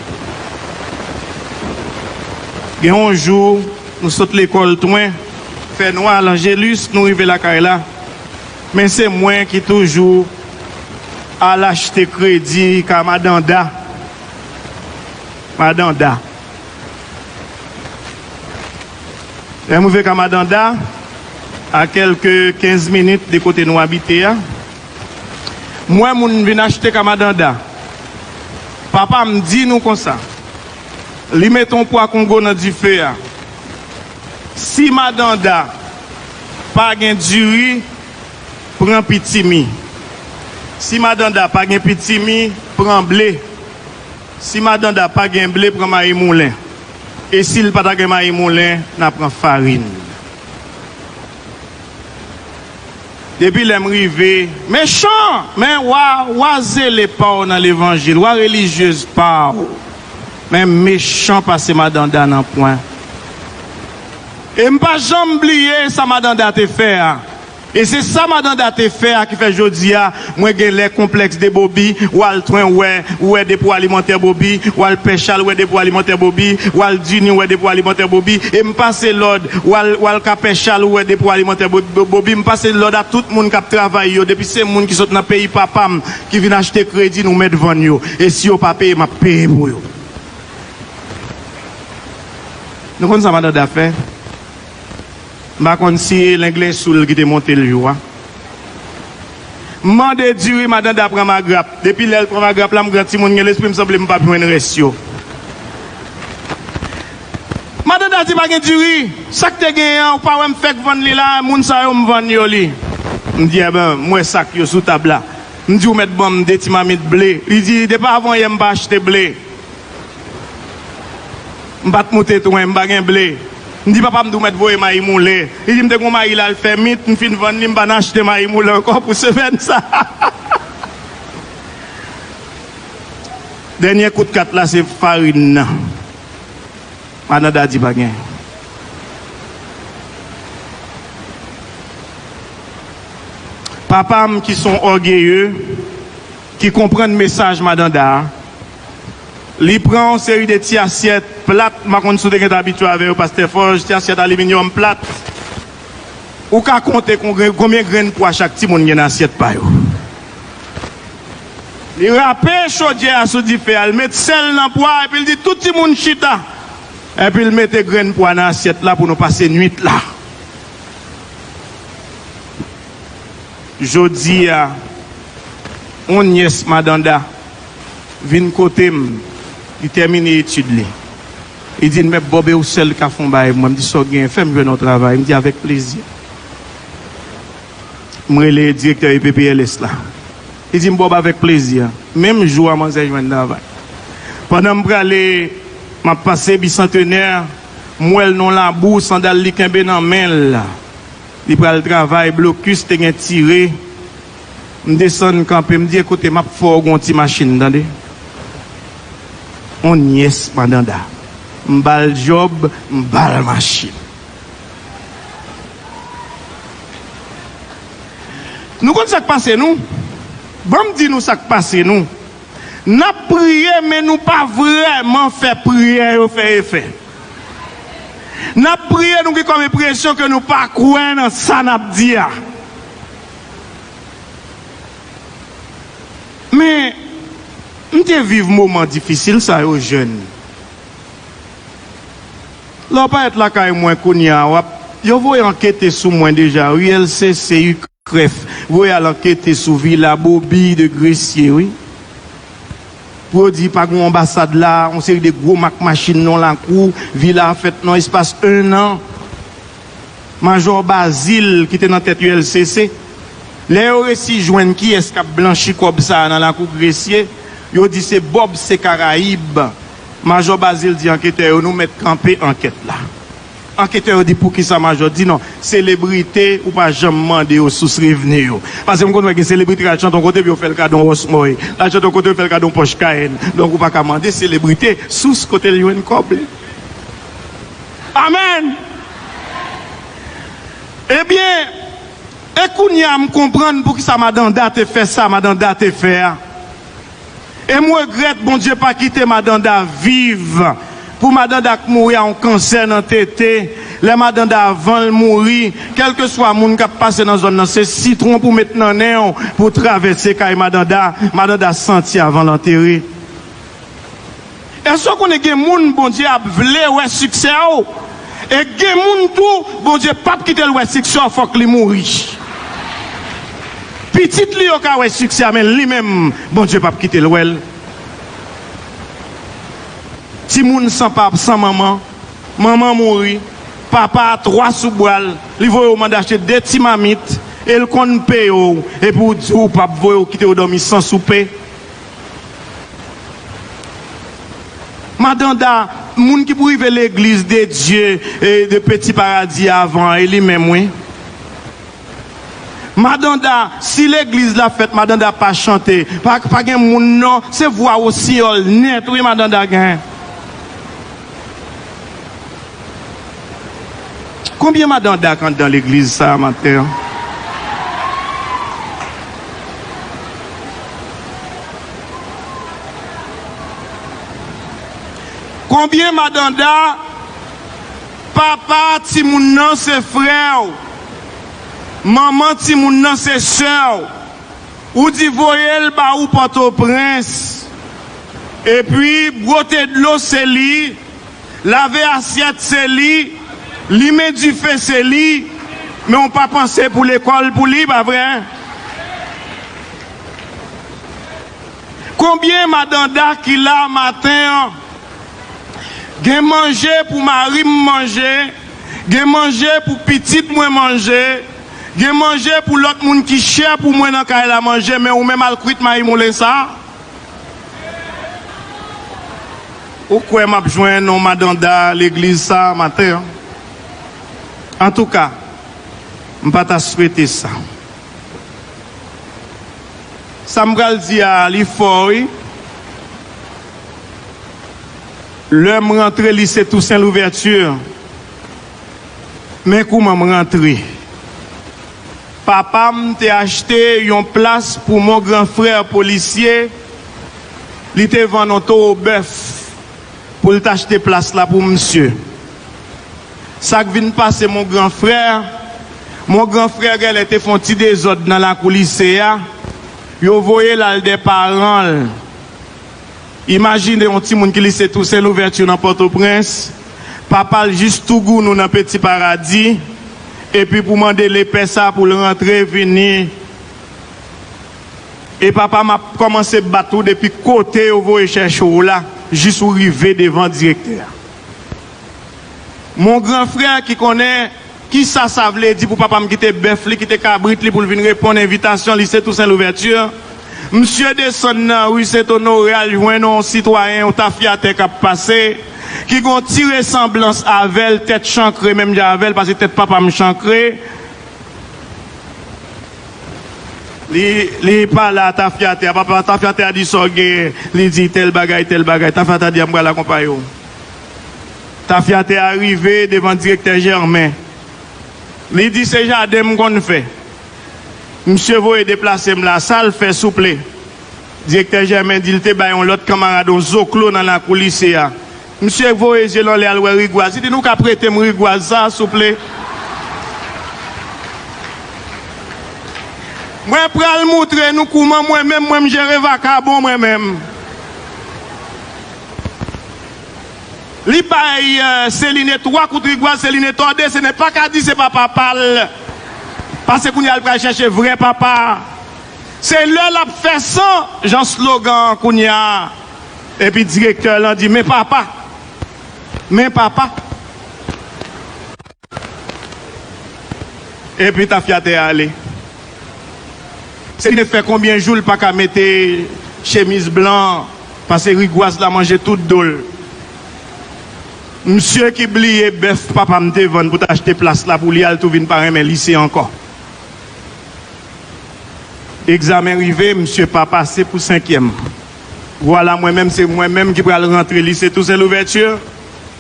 Gen yon jou, nou sot lekòl Twen, fè nwa, Lanjelis, nou rive lakay la. Men se mwen ki toujou al achte kredi ka Madanda. Madanda. Lè m rive ka Madanda, a kèlke kenz minit de kote nou abite a, m wè moun vin achte ka Madanda. Papa m di nou konsa, li mete yon pwa Kongo nan dife a. Si Madanda pa gen diri, pran pitimi. Si Madanda pa gen pitimi, pran ble. Si Madanda pa gen ble, pran mayi moulen. E si l pa ta gen mayi moulen, n a pran farin. Depi lè m rive, mechan! Men wa, wa zele pa w nan levanjil, wa relijyez pa w. Men mechan pase Madanda nan pwen. E m pa janm bliye sa Madanda te fè a. E se sa Madanda te fè a ki fè jodi a, mwen gen lè konplèks de Bobi, w al Twen, w wè, w wè depo alimantè Bobi, w al Pèchal, w wè depo alimantè Bobi, w al Dini, w wè depo alimantè Bobi, e m pase lòd, w al, w al ka Pèchal, w wè depo alimantè Bo-, Bo-, Bobi, m pase lòd a tout moun k ap travay yo, depi se moun ki sot nan peyi papa m, ki vin achte kredi, nou mèt vann yo. E si yo pa peye, m ap peye pou yo. Nou konn sa Madanda fè? M pa konn si e lenglen sou l ki te monte l jou a. M mande diri, Madanda pran magrap. Depi lè l pran magrap la, m gran timoun gen lespri, m sanble m p ap jwenn rès yo. Madanda di pa gen diri. Sa k te genyen an, ou pa wè m fèk vann li la, moun sa yo m vann yo li. M di, enben, m wè sak yo sou tab la. M di, ou mèt ban m de ti mamit ble. Li di, depi avan yè m pa achte ble. M pa t moute Twen, m pa gen ble. M di papa m di ou mèt voye mayi moulen. Li di m te gon mayi l al fè mit, m fin vann li, m pa n achte mayi moulen ankò pou semèn sa. Dènye kout kat la se farin nan. Madanda di pa gen. Papa m ki se yon ògeye, ki konprann mesaj Madanda a, li pran yon seri de ti asyèt plat, m pa konn si w te gentan abitye avè yo, Pastè Fòj, ti asyèt aliminyòm plat. Ou ka konte kon-, konbyen grenn pwa chak timoun gen nan asyèt pa yo. Li rape chodyè a sou dife a, li met sèl nan pwa, epi l di tout timoun chita. Epi l mete grenn pwa nan asyèt la pou nou pase nwit la. Jodi a, yon nyès Madanda vin kote m, li tèmine etid li. Li di m, "Mèt Bòb, e ou sèl ka fè yon bagay pou mwen." M di, "Sa w genyen, fè m jwenn yon travay." M di, "Avèk plezi." M rele direktè E P P L S la. Li di m, "Bòb, avèk plezi." Menm jou a, manzè jwenn travay. Pandan m prale, m ap pase Bisantenè, m wè l nan labou, sandal li kenbe nan men l. Li pral travay, blokis te gen tire. M desann kanpe, m di, "Ekoute, m ap fè w gon ti machin, tande." On nyès Madanda. M ba l djòb, m ba l machin. Nou konn sa k pase nou? Ban m di nou sa k pase nou. N ap priye, men nou pa vrèman fè priyè yo fè efè. N ap priye, nou gen kòm enpresyon ke nou pa kwè nan sa n ap di a. Men, m te viv moman difisil sa yo jèn. Lè w parèt lakay mwen kounye a, w ap, yo voye ankete sou mwen deja, wi, L C C, U C R E F, voye al ankete sou Vila Bobi de Gresye, wi. Pou yo di pa gen yon anbasad la, yon seri de gwo mak machin nan lakou, vila a fèt nan espas en an. Majò Bazil ki te nan tèt U L C C, lè yo resi jwenn kiyès k ap blanchi kòb sa a nan lakou Gresye, yo di se Bòb, se Karayib. Majò Bazil di anketè yo, "Nou mèt kanpe ankèt la." Anketè yo di, poukisa Majò di non? Selebrite, ou pa janm mande yo sous revni yo. Paske m konn wè gen selebrite k al chante yon kote, epi yo fè l kado yon Rolls Royce. L al chante yon kote, yo fè l kado yon Porsche Cayenne. Donk, ou pa ka mande selebrite sous kote l jwenn kòb li. Amèn! Ebyen, e kounye a m konprann poukisa Madan Da te fè sa Madan Da te fè a. E m regrèt Bondye pa kite Madan Da viv. Pou Madan Da k mouri a yon kansè nan tete, lè Madan Da avan l mouri, kèlkeswa moun k ap pase nan zòn nan, se sitwon pou met nan nen w pou travèse kay Madan Da, Madan Da santi avan l antere. Èske w konnen gen moun Bondye ap vle wè siksè w? E gen moun tou, Bondye p ap kite l wè siksè w, fòk li mouri. Pitit li yo ka wè siksè a, men li menm, Bondye p ap kite l wè l. Timoun san pap, san manman, manman mouri, papa a twa sou bra l, li voye w mande achte de ti mamit, e l konn peye w, epi w di w p ap voye w kite w dòmi san soupe. Madan Da, moun ki pou rive legliz de Dye e de Peti Paradi avan, e li menm, wi. Madan Da, si legliz la fèt, Madan Da pa chante, pa, pa gen moun non, se vwa wosiyòl nèt, wi, Madan Da gen. Konbyen Madan Da k anndan legliz sa a maten an? Konbyen Madan Da, papa timoun nan se frè w, manman timoun nan se sè w, ou di voye l ba ou Pòtoprens, epi bwote dlo se li, lave asyèt se li, limen dife se li, men w pa panse pou lekòl pou li, pa vre? Konbyen Madan Da ki la maten an? Gen manje pou mari m manje, gen manje pou pitit mwen manje, gen manje pou lòt moun ki chè pou mwen nan kay la manje, men ou menm al kwit mayi moulen sa. Ou kwè m ap jwenn yon Madan Da legliz sa a maten an? Antouka, m pa ta swete sa. Sa m pral di a, li fò, wi. Lè m rantre lise Toussaint Louverture, men kouman m rantre. Papa m te achte yon plas pou mon gran frè polisye, li te vann yon towo bèf pou l t achte plas la pou misye. Sa k vin pase mon gran frè, mon gran frè genlè te fè yon ti dezòd nan lakou lise a, yo voye l al dè paran l. Imajine yon timoun ki lise Toussaint Louverture nan Pòtoprens, papa l jis tou gounou nan Peti Paradi, epi pou mande lepè sa pou l rantre vini. E papa m ap kòmanse bat ou depi kote yo voye chèche w la, jis ou rive devan direktè a. Mon gran frè ki konnen kisa sa vle di pou papa m kite bèf li, kite kabrit li pou l vin reponn envitasyon lise Toussaint Louverture. Misye desann nan ri Sent Onore al jwenn yon sitwayen, yon tafyatè k ap pase, ki gen yon ti resanblans avè l, tèt chankre menm jan avè l, paske tèt papa m chankre. Li, li pale a tafyatè a, papa tafyatè a di sa w gen, li di tèl bagay, tèl bagay. Tafyatè a di a m pral akonpaye w. Tafyatè a rive devan direktè Jèmen. Li di se jaden m konn fè. Misye voye deplase m la, sa l fè souple? Direktè Jèmen di l te bay yon lòt kanmarad yon zoklo nan lakou lise a. Misye voye zye l anlè al wè rigwaz. Li di nou ka prete m rigwaz sa souple? Mwen pral moutre nou kouman mwen menm, mwen m jere vakabon mwen menm. Li bay, eh, Seline twa kout rigwaz, Seline tòde, Seline pa ka di se pa papa l. Paske kounye a l pral chèche vrè papa. Se lè l ap fè san, jan slogan an kounye a. Epi direktè lan di, men papa, men papa. Epi tafyatè a ale. Seline fè konbyen jou l pa ka mete chemiz blan, paske rigwaz la manje tout do l. Misye ki bliye bèf papa m te vann pou t achte plas la pou li a, l tou vin pa renmen lise ankò. Egzamen rive, misye pa pase pou senkyèm. Vwala mwen menm, se mwen menm ki pral rantre lise Toussaint Louverture.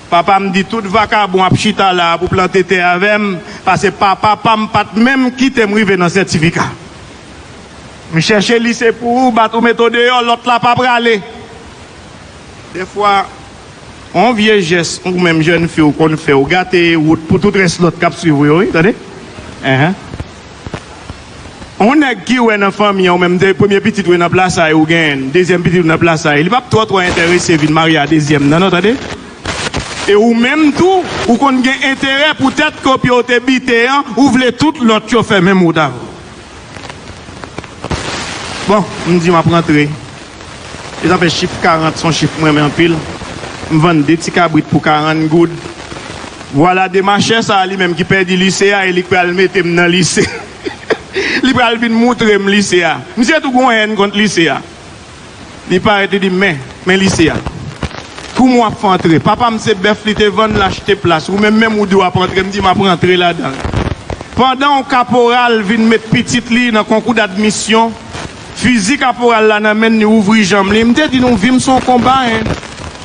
Papa m di tout vakabon ap chita la a pou plante tè avè m, paske papa pa m pa t menm kite m rive nan sètifika. M chèche lise pou ou, bat ou, mete w deyò, lòt la pa prale. Dèfwa, yon vye jès ou menm jèn fi ou konn fè, ou gate wout pou tout rès lòt k ap swiv ou yo, wi, tande. Enhen. Yon nèg ki wè nan fanmi an, ou menm, de premye pitit ou nan plas a, e ou genyen, dezyèm pitit ou nan plas a, e li p ap twò, twò enterese vin marye a dezyèm nan, non, tande. E ou menm tou, ou konn gen enterè poutèt ke w te bite an, ou vle tout lòt yo fè menm wout avè w. Bon, m di m ap rantre. E sa fè chif karant se yon chif mwen renmen anpil. M vann de ti kabrit pou karant goud. Vwala demachè sa a li menm ki pèdi lise a e li k pral mete m nan lise. Li pral vin moutre m lise a. Misye tou gon hèn kont lise a. Li parèt, li di, "Men, men lise a. Kouman w ap fè antre? Papa m se bèf li te vann, l achte plas. Ou menm, menm ou di w ap antre." M di, "M ap rantre ladan l." Pandan yon kaporal vin met pitit li nan konkou dadmisyon, fizi kaporal la nan men l, li ouvri janm li. M te di nou, vi m se yon konba, en.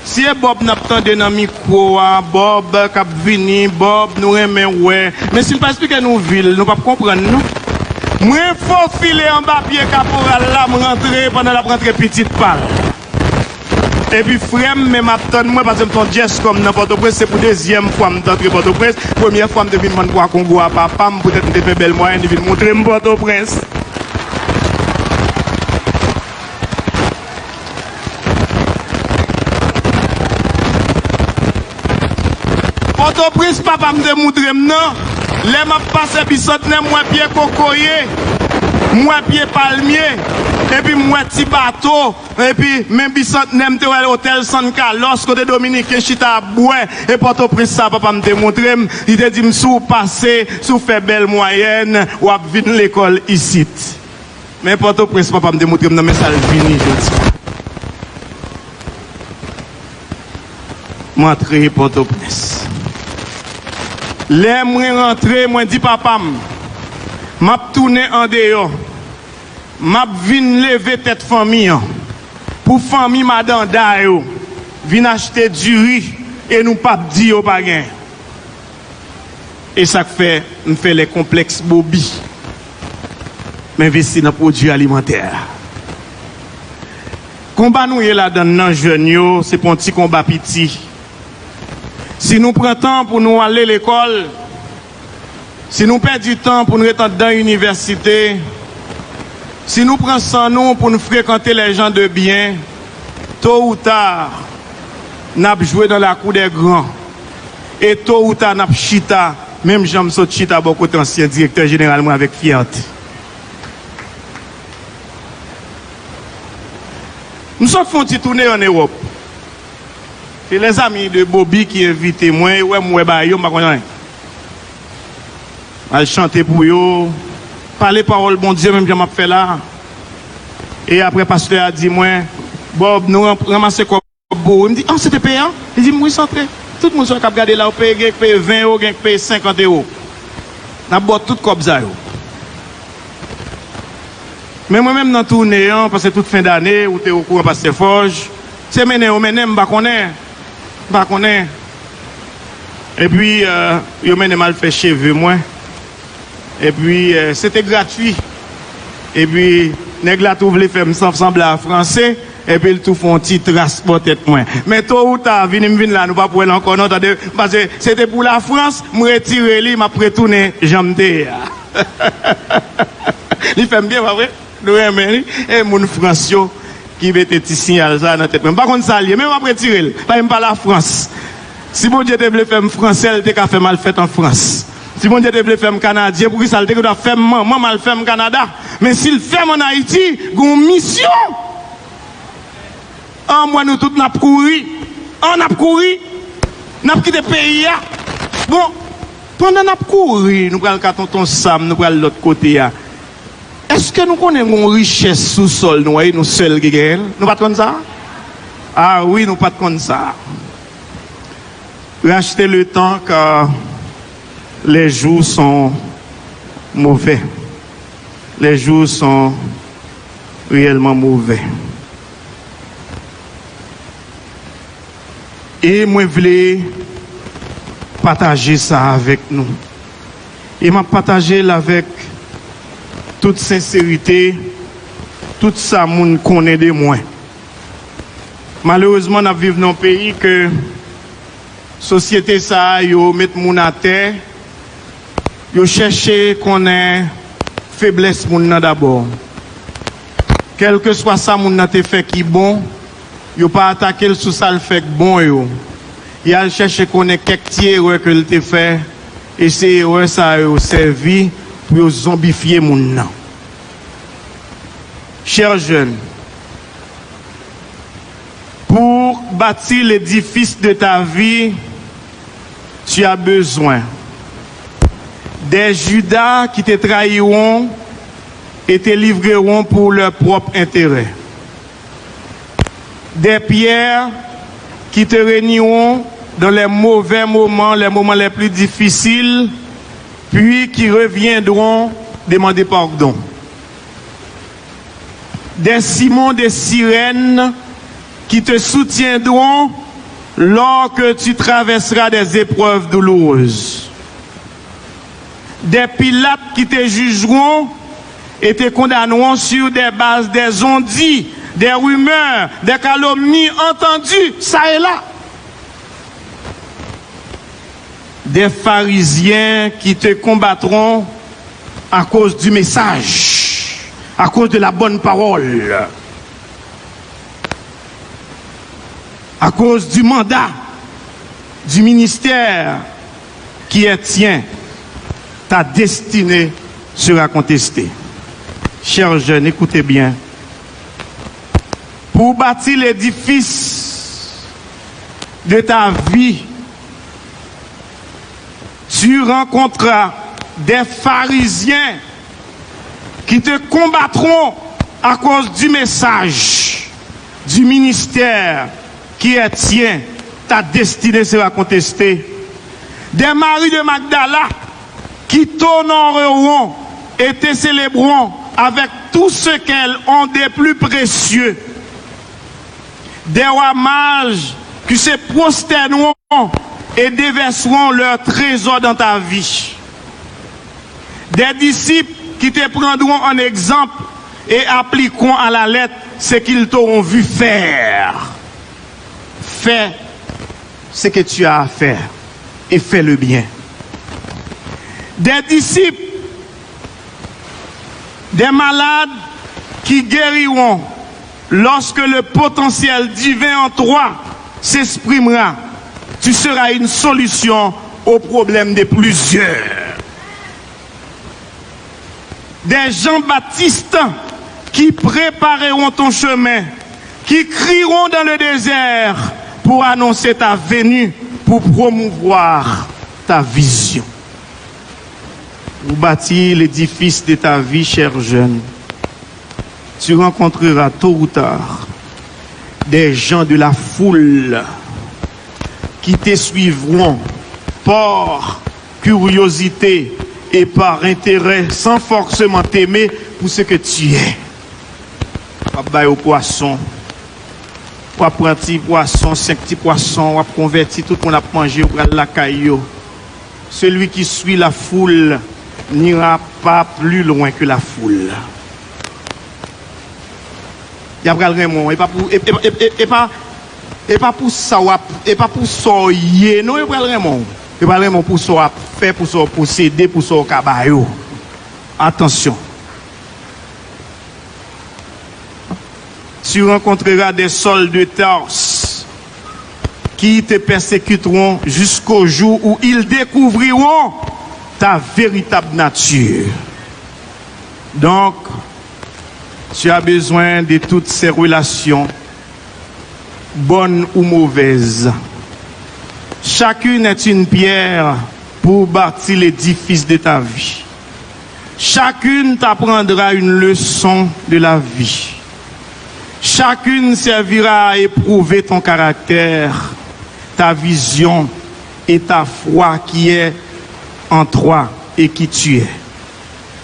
Si e Bòb n ap tande nan mikwo a, Bòb k ap vini, Bòb, nou renmen wè. Men si n pa eksplike nou vi l, nou p ap konprann, non. Mwen fofile anba pye kaporal la, m rantre pandan l ap rantre pitit pa l. Epi frè m menm ap tann mwen, paske m se yon dyès kòm nan Pòtoprens, se pou dezyèm fwa m t antre Pòtoprens. Premyè fwa m te vin vann pwa Kongo a papa m, poutèt m te fè bèl mwayèn, li vin moutre m Pòtoprens. Pòtoprens papa m te moutre m nan, lè m ap pase Bisantnè, m wè pye kokoye, m wè pye palmye, epi m wè ti bato, epi men Bisantnè, m te wè otèl San Carlos, kote Dominiken chita ap bwè, e Pòtoprens sa papa m te moutre m, li te di m, "Si w pase, si w fè bèl mwayèn, w ap vin lekòl isit." Men Pòtoprens papa m te moutre m nan, men sa l vini jodi a. M antre Pòtoprens. Lè mwen rantre, mwen di papa m, "M ap tounen andeyò. M ap vin leve tèt fanmi an. Pou fanmi Madanda yo vin achte diri e nou p ap di yo pa gen." E sa k fè m fè lè konplèks Bobi. M envesti nan pwodui alimantè. Konba nou ye ladann nan, jèn yo, se pa yon ti konba piti. Si nou pran tan pou nou ale lekòl, si nou pèdi tan pou n ret anndan inivèsite, si nou pran san nou pou n frekante les gens de bien, tôt ou tard, n ap jwe dans la cour des grands. E tôt ou tard, n ap chita, menm jan m sot chita bò kote ansyen direktè jeneral mwen avèk fyète. M sot fè yon ti tounen ann Ewòp. Se lèzami de Bobi ki envite mwen, e wè m wè bagay yo, m pa konn anyen. Al chante pou yo, pale pawòl Bondye, menm jan m ap fè la. E apre, pastè a di mwen, "Bòb, nou ran-, ranmase kòb pou ou." M di, "Ah, se te peye an?" Li di m, "Wi, sa antre." Tout moun sa w k ap gade la, yo peye, gen k peye ven ewo, gen k peye senkant ewo. N ap ba w tout kòb sa yo. Men mwen menm nan tounen an, paske tout fen dane, ou te okouran pastè Fòj, se mennen yo mennen m, m pa konnen. M pa konnen. Epi, euh, yo mennen m al fè cheve mwen. Epi, euh, se te gratui. Epi, nèg la tou vle fè m san-, sanble a franse, epi l tou fè yon ti tras bò tèt mwen. Men tôt ou tard, vini m vin la, nou p ap wè l ankò non, tande, paske se te pou Lafrans, m retire li, m ap retounen jan m te ye a. Li fè m byen, pa vre? Nou renmen li. E moun Frans yo ki mete ti siyal sa nan tèt mwen. M pa konn sa l ye, men m ap retire l. Paske m pa Lafrans. Si Bondye te vle fè m fransè, l te ka fè m al fèt an Frans. Si Bondye te vle fè m kanadyen, poukisa l te dwe fè m manman m al fè m Kanada? Men si l fè m ann Ayiti, gen yon misyon. An, m wè nou tout n ap kouri. An, n ap kouri. N ap kite peyi a. Bon, pandan n ap kouri, nou pral ka Tonton Sam, nou pral lòt kote a. Èske nou konnen gen yon richès sou sòl nou an, e nou sèl ki genyen l? Nou pa t konn sa? A wi, nou pa t konn sa. Racheter le temps, car les jours sont mauvais. Les jours sont réellement mauvais. E mwen vle pataje sa avèk nou. E m ap pataje l avèk tout senserite, tout sa moun konnen de mwen. Malerezman, n ap viv nan yon peyi ke sosyete sa a, yo met moun atè, yo chèche konnen feblès moun nan dabò. Kèlkeswa sa moun nan te fè ki bon, yo pa atake l sou sa l fè k bon yo. Y al chèche konnen kèk ti erè ke l te fè, e se erè sa yo sèvi pou yo zonbifye moun nan. Chers jeunes, pour bâtir l'édifice de ta vie, tu as besoin des Judas qui te trahiront et te livreront pour leur propre intérêt, des Pierre qui te renieront dans les mauvais moments, les moments les plus difficiles, puis qui reviendront demander pardon. Des Simon, des Sirène qui te soutiendront lors que tu traverseras des épreuves douloureuses. Des Pilates qui te jugeront et te condamneront sur des bases des on-dit, des rumeurs, des calomnies entendues ça et là. Des pharisiens qui te combattront à cause du message, à cause de la bonne parole, à cause du mandat, du ministère qui est tien, ta destinée sera contestée. Chers jeunes, écoutez bien. Pour bâtir l'édifice de ta vie, tu rencontreras des pharisiens qui te combattront à cause du message, du ministère qui est tien, ta destinée sera contestée. Des Marie de Magdala qui t'honoreront et te célébreront avec tout ce qu'elles ont de plus précieux. Des rois mages qui se prosterneront et déverseront leur trésor dans ta vie. Des disciples qui te prendront en exemple et appliqueront à la lettre ce qu'ils t'auront vu faire. Fais ce que tu as à faire et fais le bien. Des disciples, des malades qui guériront lorsque le potentiel divin en toi s'exprimera. Tu seras une solution au problème de plusieurs. Des Jean-Baptiste qui prépareront ton chemin, qui crieront dans le désert pour annoncer ta venue, pour promouvoir ta vision. Pour bâtir l'édifice de ta vie, cher jeune, tu rencontreras tôt ou tard des gens de la foule qui te suivront par curiosité et par intérêt, sans forcément t'aimer pour ce que tu es. W ap ba yo pwason. W ap pran ti pwason, senk ti pwason, w ap konvèti, tout moun ap manje, yo pral lakay yo. Celui qui suit la foule n'ira pas plus loin que la foule. Y ap pral renmen w. E pa pou, e, e, e, e, e pa, e pa pou sa w ap, e pa pou sa w ye, non, yo pral renmen w. Yo pral renmen w pou sa w ap fè, pou sa w posede, pou sa w ka ba yo. Atansyon. Tu rencontreras des Saul de Tarse qui te persécuteront jusqu'au jour où ils découvriront ta véritable nature. Donc, tu as besoin de toutes ces relations, bonnes ou mauvaises. Chacune est une pierre pour bâtir l'édifice de ta vie. Chacune t'apprendra une leçon de la vie. Chacune servira à éprouver ton caractère, ta vision et ta foi qui est en toi et qui tu es.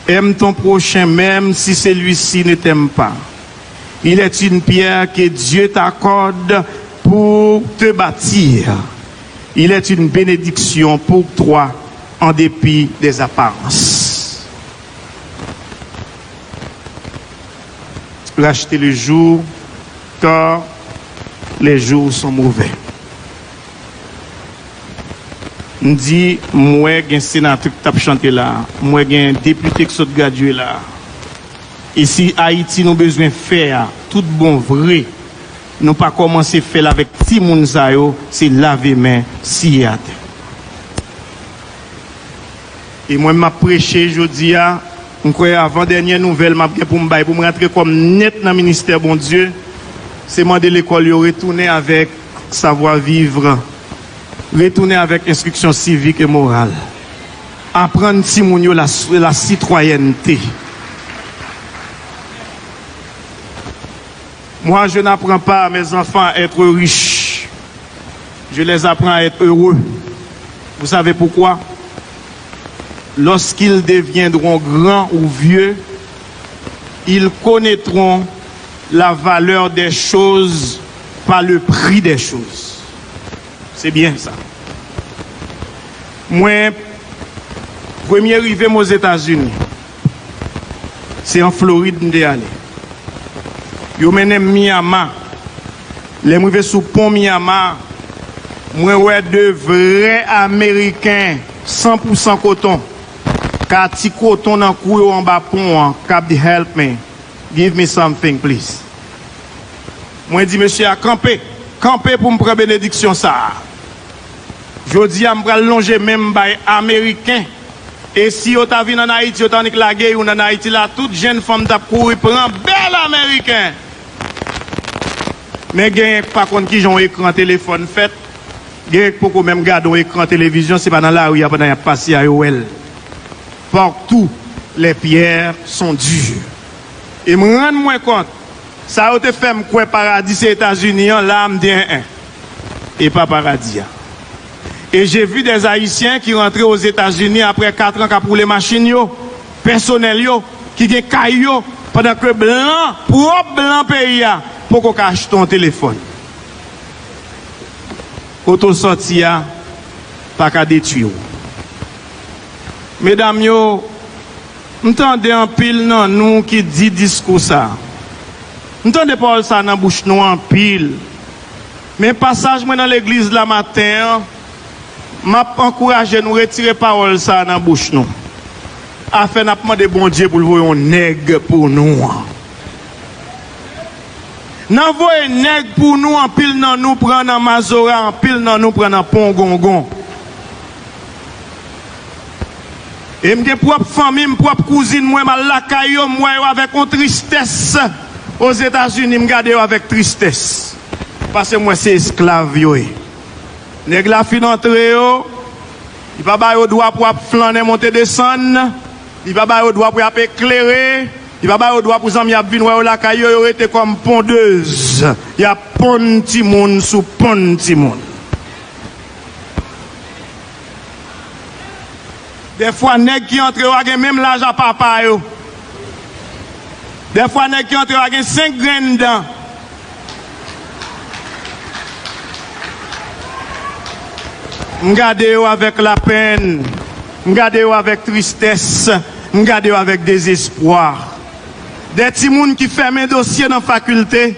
Aime ton prochain même si celui-ci ne t'aime pas. Il est une pierre que Dieu t'accorde pour te bâtir. Il est une bénédiction pour toi en dépit des apparences. Racheter le jour, car les jours sont mauvais. M di, m wè gen senatè k t ap chante la, m wè gen depite k sot gradye la. E si Ayiti nou bezwen fè a, tout bon vre, nou pa kòmanse fè l avèk timoun sa yo, se lave men, siye atè. E mwen, m ap preche jodi a, m kwè avan dènye nouvèl m ap gen pou m bay, pou m rantre kò m nèt nan ministè Bondye, se mande lekòl yo retounen avèk savwa viv, retounen avèk enstriksyon sivik e moral, aprann timoun yo la, la sitwayènte. Moi, je n'apprends pas à mes enfants à être riches. Je les apprends à être heureux. Vous savez pourquoi? Lorsqu'ils deviendront grands ou vieux, ils connaîtront la valeur des choses par le prix des choses. Se byen sa. Mwen, premye rive m Ozetazini, se an Florid m te ale. Yo mennen m Miami. Lè m rive sou pon Miami, mwen wè de vrè Ameriken san pou san koton k a ti koton nan kou yo anba pon an, k ap di, "Help me, give me something, please." Mwen di mesye a, "Kanpe, kanpe pou m pran benediksyon sa a." Jodi a, m pral lonje men m bay Ameriken. E si yo ta vin ann Ayiti, yo ta annik lage youn ann Ayiti la, tout jenn fanm t ap kouri pran bèl Ameriken. Men genyen k pa konn kijan yon ekran telefòn fèt, genyen k poko menm gade yon ekran televizyon, se pa nan lari a pandan y ap pase a yo wè l. Partout, les pierres sont dures. E m rann mwen kont, sa yo te fè m kwè paradi se Etazini an, la a m di, en, en. E pa paradi a. E j'ai vu des Haïtiens ki rantre Ozetazini apre kat an k ap woule machin yo, pèsonèl yo, ki gen kay yo, pandan ke blan, pwòp blan peyi a, poko ka achte yon telefòn. Kote w sòti a pa ka detwi w. Medam yo, m tande anpil nan nou ki di diskou sa. M tande pawòl sa nan bouch nou anpil. Men pasaj mwen nan legliz la maten an, m ap ankouraje nou retire pawòl sa nan bouch nou. Afè n ap mande Bondye pou l voye yon nèg pou nou an. Nan voye nèg pou nou, anpil nan nou pran nan mazora, anpil nan nou pran nan pongongon. E m gen pwòp fanmi m, pwòp kouzin mwen, m al lakay yo, m wè yo avèk yon tristès. Ozetazini, m gade yo avèk tristès. Paske m wè se esklav yo ye. Nèg la fin antre yo, li pa ba yo dwa pou ap flannen, monte, desann, li pa ba yo dwa pou y ap eklere, li pa ba yo dwa pou zanmi ap vin wè yo lakay yo, yo rete kòm pondez, y ap ponn timoun sou ponn timoun. Dèfwa, nèg ki antre yo a gen menm laj a papa yo. Dèfwa, nèg ki antre yo a gen senk grenn dan. M gade yo avèk lapenn, m gade yo avèk tristès, m gade yo avèk dezespwa. De timoun ki fèmen dosye nan fakilte,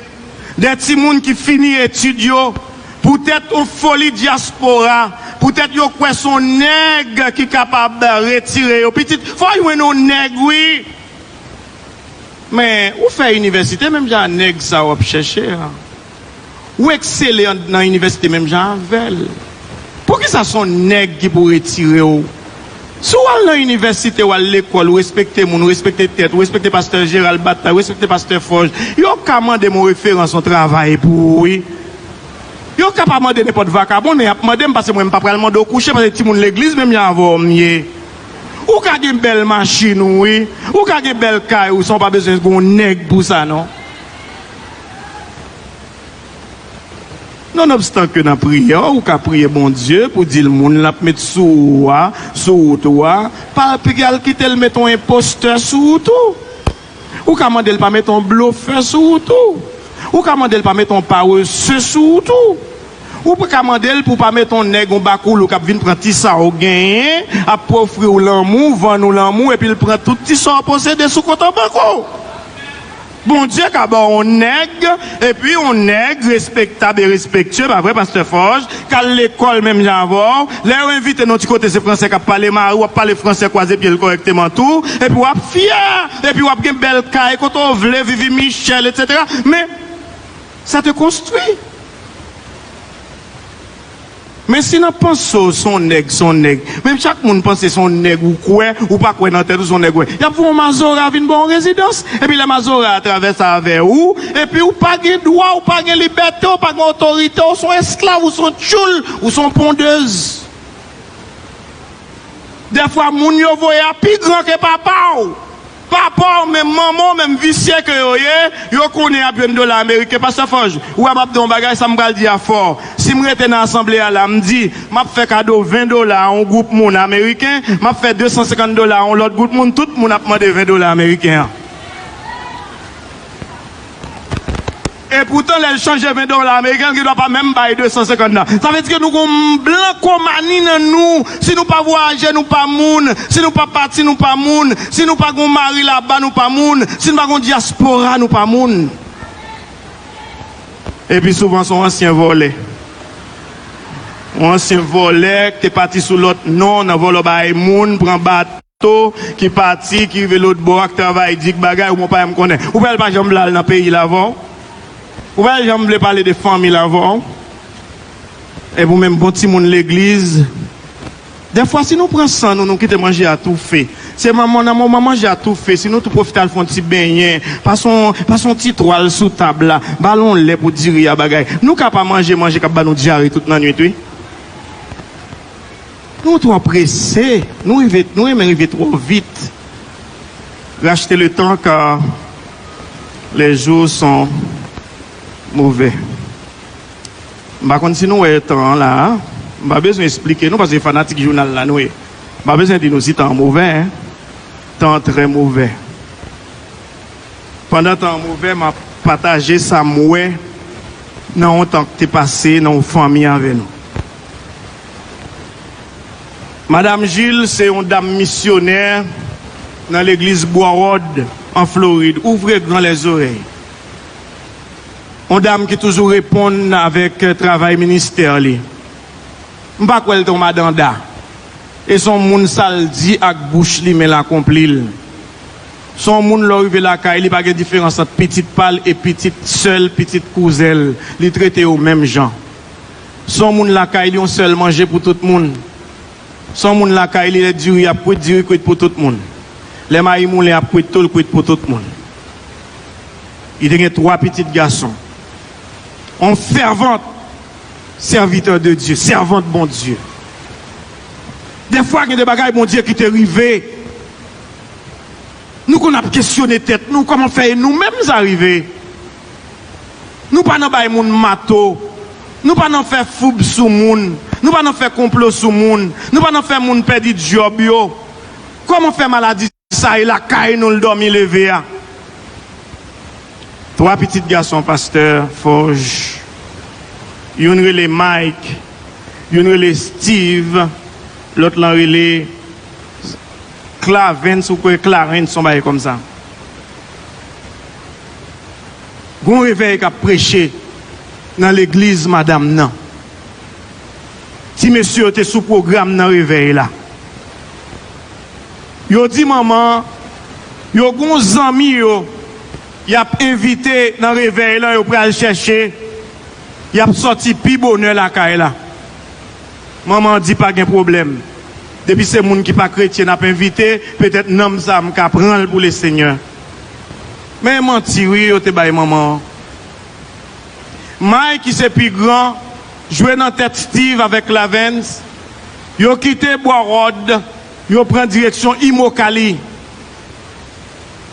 de timoun ki fini etid yo, poutèt yon foli dyaspora, poutèt yo kwè se yon nèg ki kapab retire yo. Pitit, fò jwenn yon nèg, wi. Men, ou fè inivèsite menm jan a nèg sa w ap chèche a. Ou eksele an, nan inivèsite menm jan avè l. Poukisa se yon nèg ki pou retire w? Si w al nan inivèsite, w al lekòl, ou respekte moun, ou respekte tèt, ou respekte pastè Jeral Batay, ou respekte pastè Fòj, yo ka mande m yon referans, yon travay pou ou, wi. Yo ka pa mande nenpòt vakabon, men y ap mande m, paske mwen, m pa pral mande w kouche, paske timoun legliz menm jan avè w m ye. Ou ka gen bèl machin ou, wi. Ou ka gen bèl kay ou, san w pa bezwen gen yon nèg pou sa, non. Nonobstan ke nan priyè, ou ka priye Bondye pou di l moun l ap met sou ou a, sou wout ou a, pa al kite l met yon enpostè sou wout ou. Ou ka mande l pa met yon blofè sou wout ou. Ou ka mande l pa met yon parese sou wout ou. Ou ka mande l pou pa met yon nèg, yon bakoulou k ap vin pran ti sa ou genyen, ap ofri w lanmou, vann ou lanmou, epi l pran tout ti sa w posede sou kont an bank ou. Bondye ka ba w yon nèg, epi yon nèg respektab e respektye, pa vre, Pastè Forge, k al lekòl menm jan avè w. Lè yo envite nan yon ti kote, se fransè k ap pale, mari w ap pale fransè kwaze pye l kòrèkteman tou, epi w ap fyè, epi w ap gen bèl kay, kote w vle, Vivi Michel, etsetera. Men, ça te construit. Men si nan panse w se yon nèg, se yon nèg, men chak moun panse se yon nèg ou kwè, ou pa kwè nan tèt ou se yon nèg ou kwè. Y ap voye yon mazora vin ba w yon rezidans. Epi lè mazora a travèse avè ou, epi ou pa gen dwa, ou pa gen libète, ou pa gen otorite, ou se yon esklav, ou se yon tchoul, ou se yon pondez. Dèfwa moun yo voye a pi gran ke papa w. Papa w menm, manman w menm, visye ke yo ye, yo konnen y ap jwenn dola ameriken. Pastè Forge, ou wè m ap di yon bagay, sa m pral di a fò. Si m rete nan asanble a la, m di, m ap fè kado ven dola a yon gwoup moun ameriken, m ap fè de san senkant dola a yon lòt gwoup moun, tout moun ap mande ven dola ameriken an. Epoutan, lè l chanje ven dola ameriken, l gen dwa pa menm bay de san senkant nan. Sa vle di ke nou gon blankomani nan nou. Si nou pa vwayaje, nou pa moun. Si nou pa pati, nou pa moun. Si nou pa gon mari laba, nou pa moun. Si nou pa gon dyaspora, nou pa moun. Epi souvan, se yon ansyen vòlè. Yon ansyen vòlè ki te pati sou lòt non, nan vòlò bay moun, pran bat to, ki pati, ki rive lòtbò a, k travay di k bagay, ou bon pa janm konnen. Ou wè l pa janm vle al nan peyi l avè w. Ou wè l janm vle pale de fanmi l avè w. Epi ou menm bon timoun legliz. Dèfwa, si nou pran san nou, nou kite manje a toufe. Se manman nan moman manje a toufe, si nou tou pwofite al fè yon ti benyen, pase yon, pase yon ti twal sou tab la, ba l yon lè pou diri a bagay. Nou ka pa manje manje k ap ba nou dyare tout lannwit, wi. Nou twò prese, nou rive, nou renmen rive twò vit. Racheter le temps, car les jours sont mauvais. M pa konn si nou wè tan an la a. M pa bezwen esplike nou, paske fanatik jounal la nou ye. M pa bezwen di nou si tan an movè, en. Tan an trè movè. Pandan tan an movè, m ap pataje sa m wè nan yon tan k te pase nan yon fanmi avè nou. Madam Gilles se yon dam misyonè nan legliz Bwa Wòd, an Florid. Ouvre grand les oreilles. Yon dam ki toujou reponn avèk travay ministè li. M pa kwè l te yon madanda. E se yon moun sa l di ak bouch li, men l akonpli l. Se yon moun lè w rive lakay li, pa gen diferans ant pitit pa l e pitit sè l, pitit kouzen l. Li trete yo menm jan. Se yon moun lakay li, yon sèl manje pou tout moun. Se yon moun lakay li, lè diri ap kwit, diri kwit pou tout moun. Lè mayi moulen ap kwit tou, l kwit pou tout moun. Li te gen twa pitit gason. On fèvant sèvitè de Dye, sèvant Bondye. Dèfwa, gen de bagay Bondye kite rive. Nou konn ap kesyone tèt nou, kòman fè e nou menm sa rive? Nou pa nan bay moun mato. Nou pa nan fè foub sou moun. Nou pa nan fè konplo sou moun. Nou pa nan fè moun pèdi djòb yo. Kòman fè maladi sa e lakay nou l dòmi leve a? Twa pitit gason pastè Forge. Youn rele Mike, youn rele Steve, lòt lan rele Clavens, ou kwè Clarence, yon bagay kòmsa. Gon revèy k ap preche nan legliz madanm nan. Ti mesye yo te sou pwogram nan revèy la. Yo di manman an, yo gon zanmi yo, y ap envite nan revèy lan, yo pral chèche, y ap sòti pi bonè lakay la. Manman an di pa gen pwoblèm. Depi se moun ki pa kretyen n ap envite, petèt nanm sa a m ka pran l pou Lesenyè. Men manti wi yo te bay manman an. May ki se pi gran, jwe nan tèt Steve avèk Clavens. Yo kite Bwa Wòd, yo pran direksyon Imokali.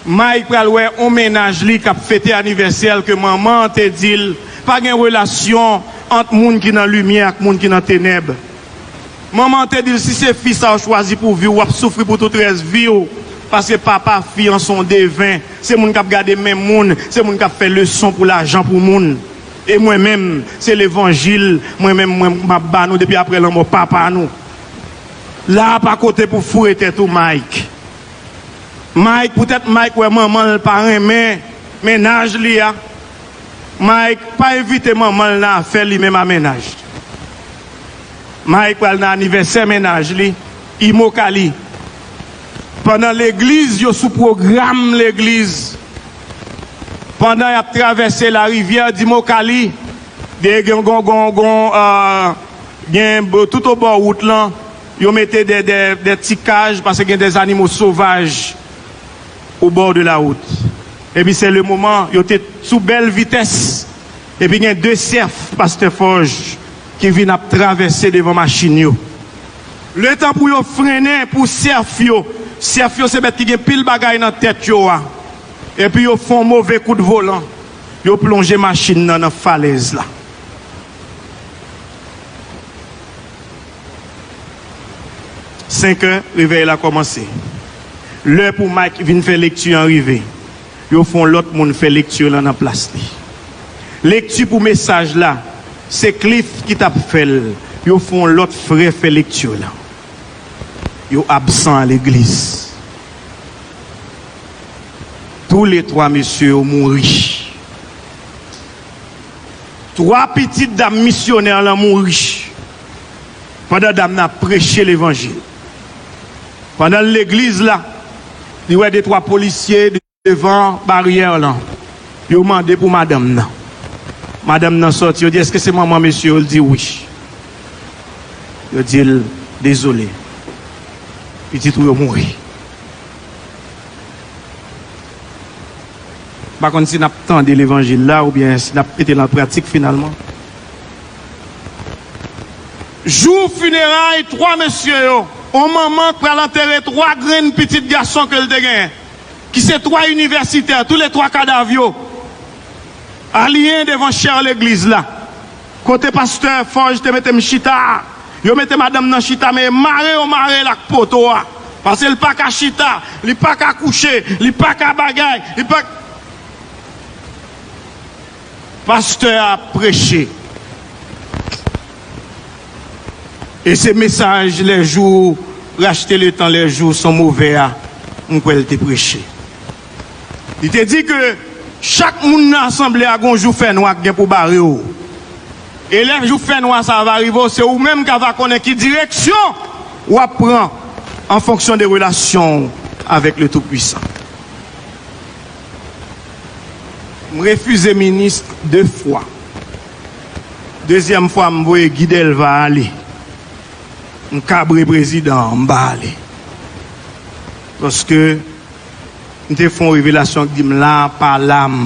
Mike pral wè on mennaj li k ap fete anivèsè l ke manman an te di l pa gen relasyon ant moun ki nan limyè ak moun ki nan tenèb. Manman an te di l, "Si se fi sa w chwazi pou vi w, w ap soufri pou tout rès vi w, paske papa fi an se yon deven, se moun k ap gade men moun, se moun k ap fè leson pou lajan pou moun. E mwen menm, se levanjil, mwen menm, mwen, m ap ba nou depi apre lanmò papa nou." La a pa kote pou foure tèt ou, Mike. Mike, poutèt Mike wè manman l pa renmen mennaj li a, Mike pa envite manman l nan afè li menm a mennaj. Mike pral nan anivèsè mennaj li, Imokali. Pandan legliz, yo sou pwogram legliz. Pandan y ap travèse larivyè Dimokali, de gen, gon, gon, gon, euh, gen, tout obò wout lan, yo mete de, de, de ti kaj, paske gen de zanimo sovaj au bord de la route. Epi se le moman, yo te sou bèl vitès. Epi gen de sèf pastè Fòj ki vin ap travèse devan machin yo. Letan pou yo frennen pou sèf yo, sèf yo se bèt ki gen pil bagay nan tèt yo a. Epi yo fè yon move kout volan, yo plonje machin nan nan falèz la. Senkè, revèy la kòmanse. Lè pou Mike vin fè lekti an rive. Yo fè yon lòt moun fè lekti lan nan plas li. Lekti pou mesaj la, se Cliff ki t ap fè l. Yo fè yon lòt frè fè lekti lan. Yo absan legliz. Tou le twa mesye yo mouri. Twa pitit dam misyonè lan mouri pandan dam nan ap preche levanjil. Pandan l legliz la, li wè de twa polisye devan baryè lan. Yo mande pou madanm nan. Madanm nan sòti, yo di, "Èske se manman mesye yo?" L di, "Wi." Yo di l, "Dezole, pitit ou yo mouri." M pa konn si n ap tande levanjil la oubyen si n ap mete l an pratik finalman. Jou fineray twa mesye yo, yon manman k pral antere twa grenn pitit gason ke l te genyen, ki se twa inivèsitè, tou le twa kadav yo aliyen devan chè legliz la. Kote pastè Fòj te mete m chita a, yo mete madanm nan chita, men mare yo mare l ak poto a. Paske l pa ka chita, li pa ka kouche, li pa ka bagay, li pa. Pastè a ap preche. E se mesaj les jours, racheter le temps, les jours sont mauvais a, m kwè l te preche. Li te di ke chak moun nan asanble a gon jou fènwa k gen pou bare w. E lè jou fènwa sa a va rive w, se ou menm k ava konnen ki direksyon w ap pran an fonksyon de relasyon w avèk le Tout-Puissant. M refize minis de fwa. Dezyèm fwa, m voye Guy Delva ale. M kabre prezidan an, m pa ale. Paske m te fè yon revelasyon k di m la pa la m.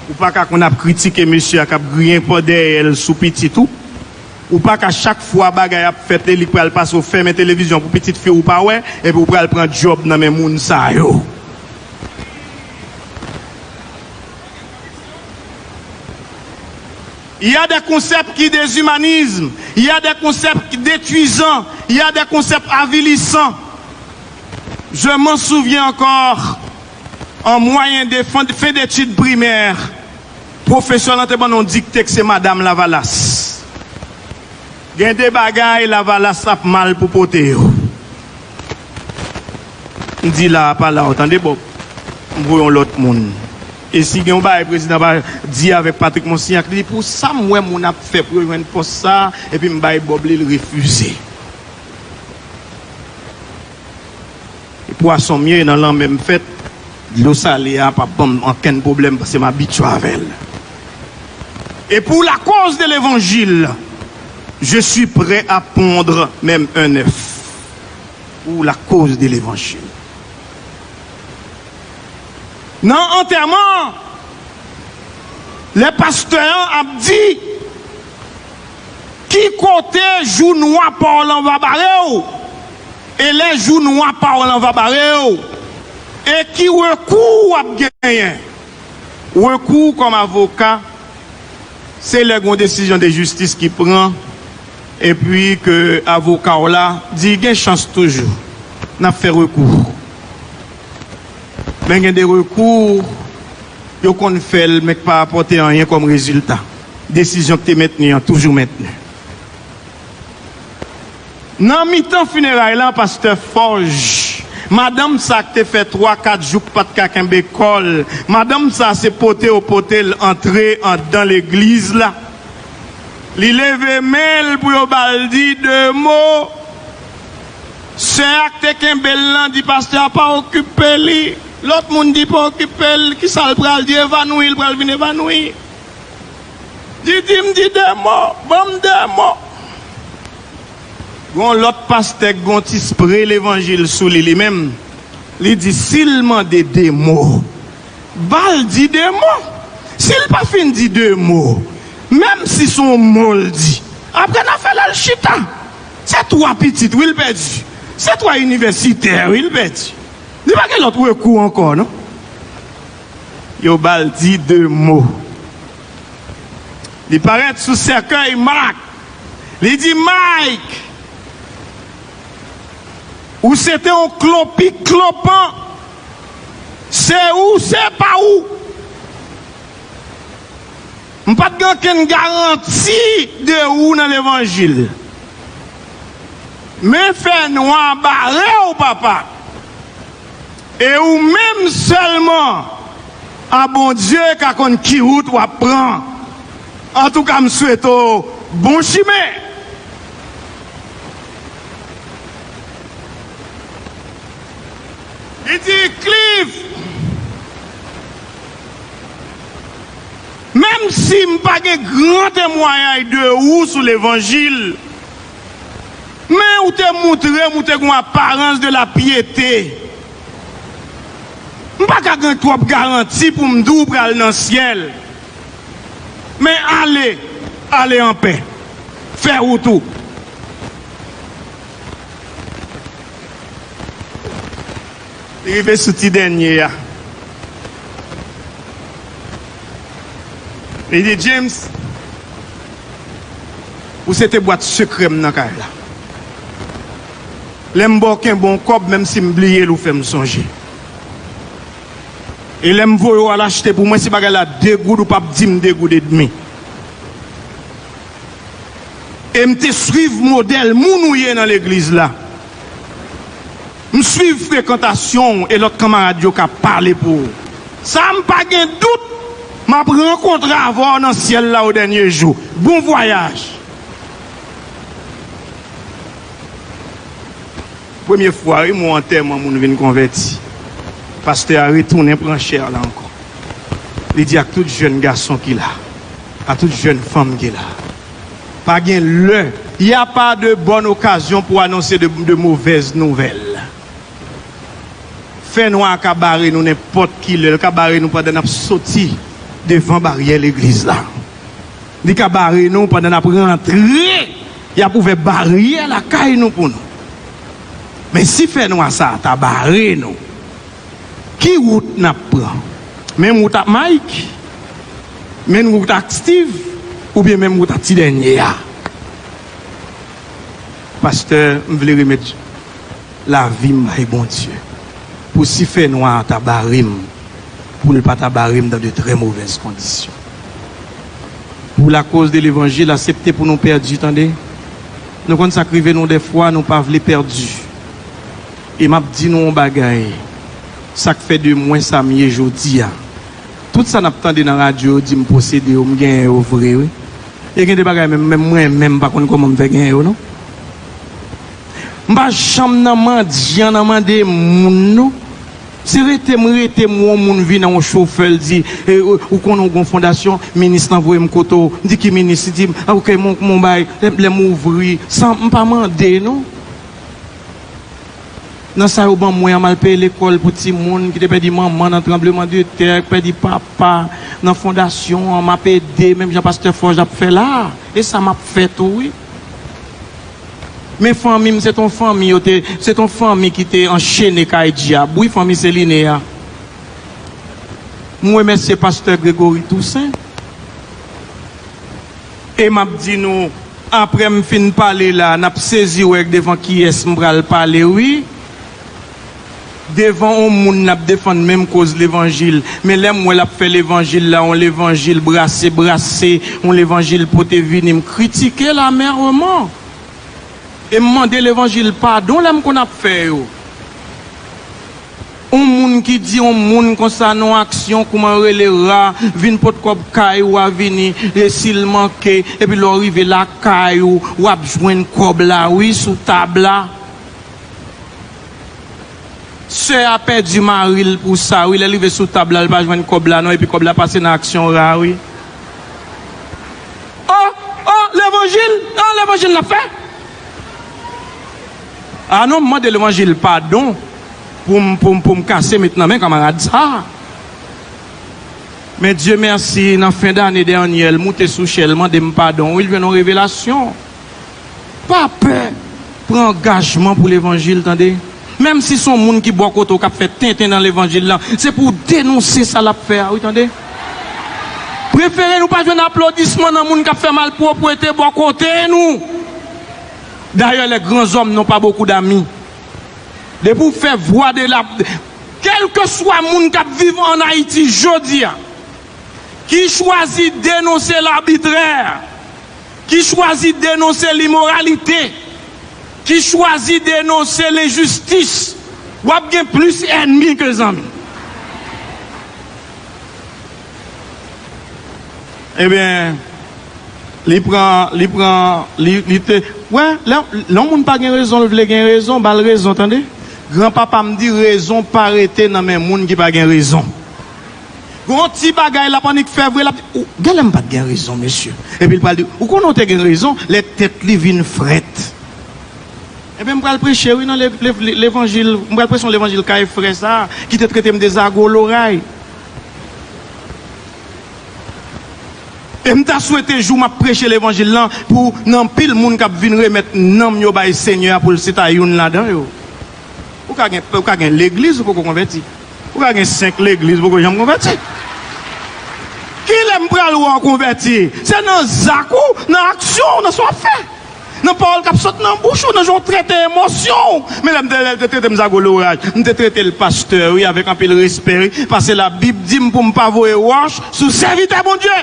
Ou pa ka konn ap kritike mesye a k ap griyen kò dèyè l sou pitit ou. Ou pa ka chak fwa bagay ap fèt, e li k pral pase, ou fèmen televizyon pou pitit fi w pa wè, epi ou pral pran djòb nan men moun sa yo. Il y a des concepts qui déshumanisent, il y a des concepts qui détruisants, il y a des concepts avilissants. Je m'en souviens encore, en moyenne de fin, fin d'études primaires, pwofesè lan te ban nou yon dikte k se Madanm Lavalas. Gen de bagay Lavalas ap mal pou pote yo. M di la a pa la, w tande, Bòb. M voye yon lòt moun. E si gen yon bagay prezidan pa di avèk Patrick Monsignac, li di, "Pou sa m wè moun ap fè pou yo jwenn pòs sa a, epi m bay Bòb li, l refize." E pwason m ye, nan lanmè m fèt, dlo sale a p ap ban m ankenn pwoblèm paske m abitye avè l. Et pour la cause de l'évangile, je suis prêt à pondre même un œuf. Pour la cause de l'évangile. Nan antèman, lè pastè an ap di, "Ki kote jou nwa pa w lan va bare w? E lè jou nwa pa w lan va bare w, e ki rekou w ap genyen?" Rekou kòm avoka, Se lè gen yon desizyon de jistis ki pran, epi ke avoka w la di gen chans toujou, n ap fè rekou. Men gen de rekou, yo konn fè l, men k pa apòte anyen kòm rezilta. Desizyon k te mentni an toujou mentni. Nan mitan fineray lan, pastè Fòj, madanm sa k te fè twa, kat jou k pa t ka kenbe kò l, madanm sa se pote yo pote l antre anndan legliz la. Li leve men l pou yo ba l di de mo. Sè a k te kenbe l lan di pastè a pa okipe li. Lòt moun di pa okipe l. Kisa l pral di? Evanwi, l pral vin evanwi. Di, di m di de mo, ban m de mo. Gen yon lòt pastè k gen yon ti spre levanjil sou li, li menm, li di si l mande de mo, ba l di de mo. Si l pa fin di de mo, menm si se yon mo l di, apre n a fè l al chita. Se twa pitit, wi, l pèdi. Se twa inivèsitè, wi, l pèdi. Li pa gen lòt rekou ankò, non. Yo ba l di de mo. Li parèt sou sèkèy Mak. Li di, Mike, ou se te yon klopik klopan. Se ou, se pa ou. M pa t gen okenn garanti de ou nan levanjil. Men fènwa bare w, papa. E ou menm sèlman a Bondye ka konn ki wout w ap pran. Antouka, m swete w bon chimen. Li di, Cliff, menm si m pa gen gran temwayaj de ou sou levanjil, men ou te moutre m ou te gen yon aparans de la pyete. M pa ka gen twòp garanti pou m di w pral nan syèl. Men ale, ale anpè. Fè wout ou. Li rive sou ti dènye a. Li di, James, ou se te bwat sekrè m nan kay la. Lè m ba w kenbe yon kòb, menm si m bliye l, ou fè m sonje. E lè m voye w al achte pou mwen, si bagay la de goud, ou p ap di m de goud edmi. E m te swiv modèl moun ou ye nan legliz la. M swiv frekantasyon w e lòt kanmarad yo k ap pale pou ou. Sa m pa gen dout, m ap rankontre avè w nan syèl la o dènye jou. Bon vwayaj! Premye fwa, wi, m wè antèman moun vin konvèti. Pastè a retounen pran chè la ankò. Li di ak tout jèn gason ki la, a tout jèn fanm ki la, pa gen lè, y a pas de bonne occasion pour annoncer de, de mauvaises nouvelles. Fènwa a ka bare nou nenpòt ki lè, l ka bare nou pandan n ap soti devan baryè legliz la. Li ka bare nou pandan n ap rantre, y ap ouvè baryè lakay nou pou nou. Men si fènwa sa a ta bare nou, ki wout n ap pran? Menm wout ak Mike? Menm wout ak Steve? Oubyen menm wout ak ti dènye a? Pastè, m vle remèt lavi m bay Bondye, pou si fènwa a ta bare m, pou l pa ta bare m dans de très mauvaises conditions. Pour la cause de l'évangile, aksepte pou nou pèdi, tande. Nou konn sa k rive nou dèfwa, nou pa vle pèdi. E m ap di nou yon bagay, sa k fè de mwen sa m ye jodi a. Tout sa n ap tande nan radyo yo di m posede yo, m genyen yo vre, wi. E gen de bagay menm, menm mwen menm m pa konn kòman m fè genyen yo, non. M pa janm nan mandyan, nan mande moun, non. Se rete m rete m wè yon moun vin nan yon chofè, l di, e, ou, ou konnen w gen yon fondasyon, minis lan voye m kote w. M di, ki minis? Li di m, a, oke, m, m bay, lè, lè m ouvri, san m pa mande, non. Nan sa yo ban mwen an, m al peye lekòl pou timoun ki te pèdi manman nan tranblemanntè, ki pèdi papa nan fondasyon an, m ap ede, menm jan pastè Fòj ap fè la a. E sa m ap fè tou, wi. Men fanmi m, se t on fanmi yo te, se t on fanmi ki te anchene kay dyab. Wi, fanmi Celine a. M remèsye pastè Gregory Toussaint. E m ap di nou, apre m fin pale la, n ap sezi wè devan kiyès m pral pale, wi. Devan yon moun n ap defann menm koz levanjil. Men lè m wè l ap fè levanjil la, yon levanjil brase brase, yon levanjil pote vini, m kritike l amèman. E m mande levanjil padon lè m konn ap fè yo. Yon moun ki di yon moun konsa nan yon aksyon, kouman yo rele, ra, vin pot kòb kay ou a vini, e si l manke, epi lè w rive lakay ou, w ap jwenn kòb la, wi, sou tab la. Sè a pèdi mari l pou sa, wi, lè l rive sou tab la, l pa jwenn kòb la, non, epi kòb la pase nan aksyon ra, wi. Oh, oh, levanjil, oh, levanjil n ap fè. A non, m mande levanjil padon pou m, pou m, pou m kase met nan men kanmarad sa. Men Dye mèsi, nan fen dane dènyè, l moute sou chè, l mande m padon. Wi, l jwenn yon revelasyon. Pa pè pran angajman pou levanjil, tande. Menm si se yon moun ki bò kote w k ap fè tenten nan levanjil lan, se pou w denonse sa l ap fè a, wi, tande. Prefere nou pa jwenn aplodisman nan moun k ap fè malpwòpte bò kote nou. D'ailleurs, les grands hommes n'ont pas beaucoup d'amis. Depi w fè vwa de la, kèlkeswa moun k ap viv ann Ayiti jodi a, ki chwazi denonse labitrè, ki chwazi denonse limoralite, ki chwazi denonse lenjistis, w ap gen plis ènmi ke zanmi. Ebyen, li pran, li pran, li, li te, wè, lè, lè yon moun pa gen rezon, l vle gen rezon, ba l rezon, tande. Granpapa m di, rezon pa rete nan men moun ki pa gen rezon. Gon ti bagay l ap annik fè vre, l ap di, "Ou, genlè m pa t gen rezon, mesye." Epi l pral di, "Ou konnen w te gen rezon," lè tèt li vin frèt. Ebyen, m pral preche, wi, nan le-, le-, le-, levanjil, m pral preche yon levanjil kay frè sa a, ki te trete m de zago loray. E m ta swete jou m ap preche levanjil lan pou nan anpil moun k ap vin remèt nanm yo bay Senyè a pou l se ta youn ladan yo. Ou ka gen, ou ka gen legliz, ou poko konvèti. Ou ka gen senk legliz, ou poko janm konvèti. Kilè m pral wè w konvèti? Se nan zak ou, nan aksyon w, nan sa w ap fè. Nan pawòl k ap sot nan bouch ou, nan jan w trete emosyon w. Men lè m te, lè l te trete m zago loray, m te trete l pastè, wi, avèk anpil respè, wi, paske Labib di m pou m pa voye wòch sou sèvitè Bondye.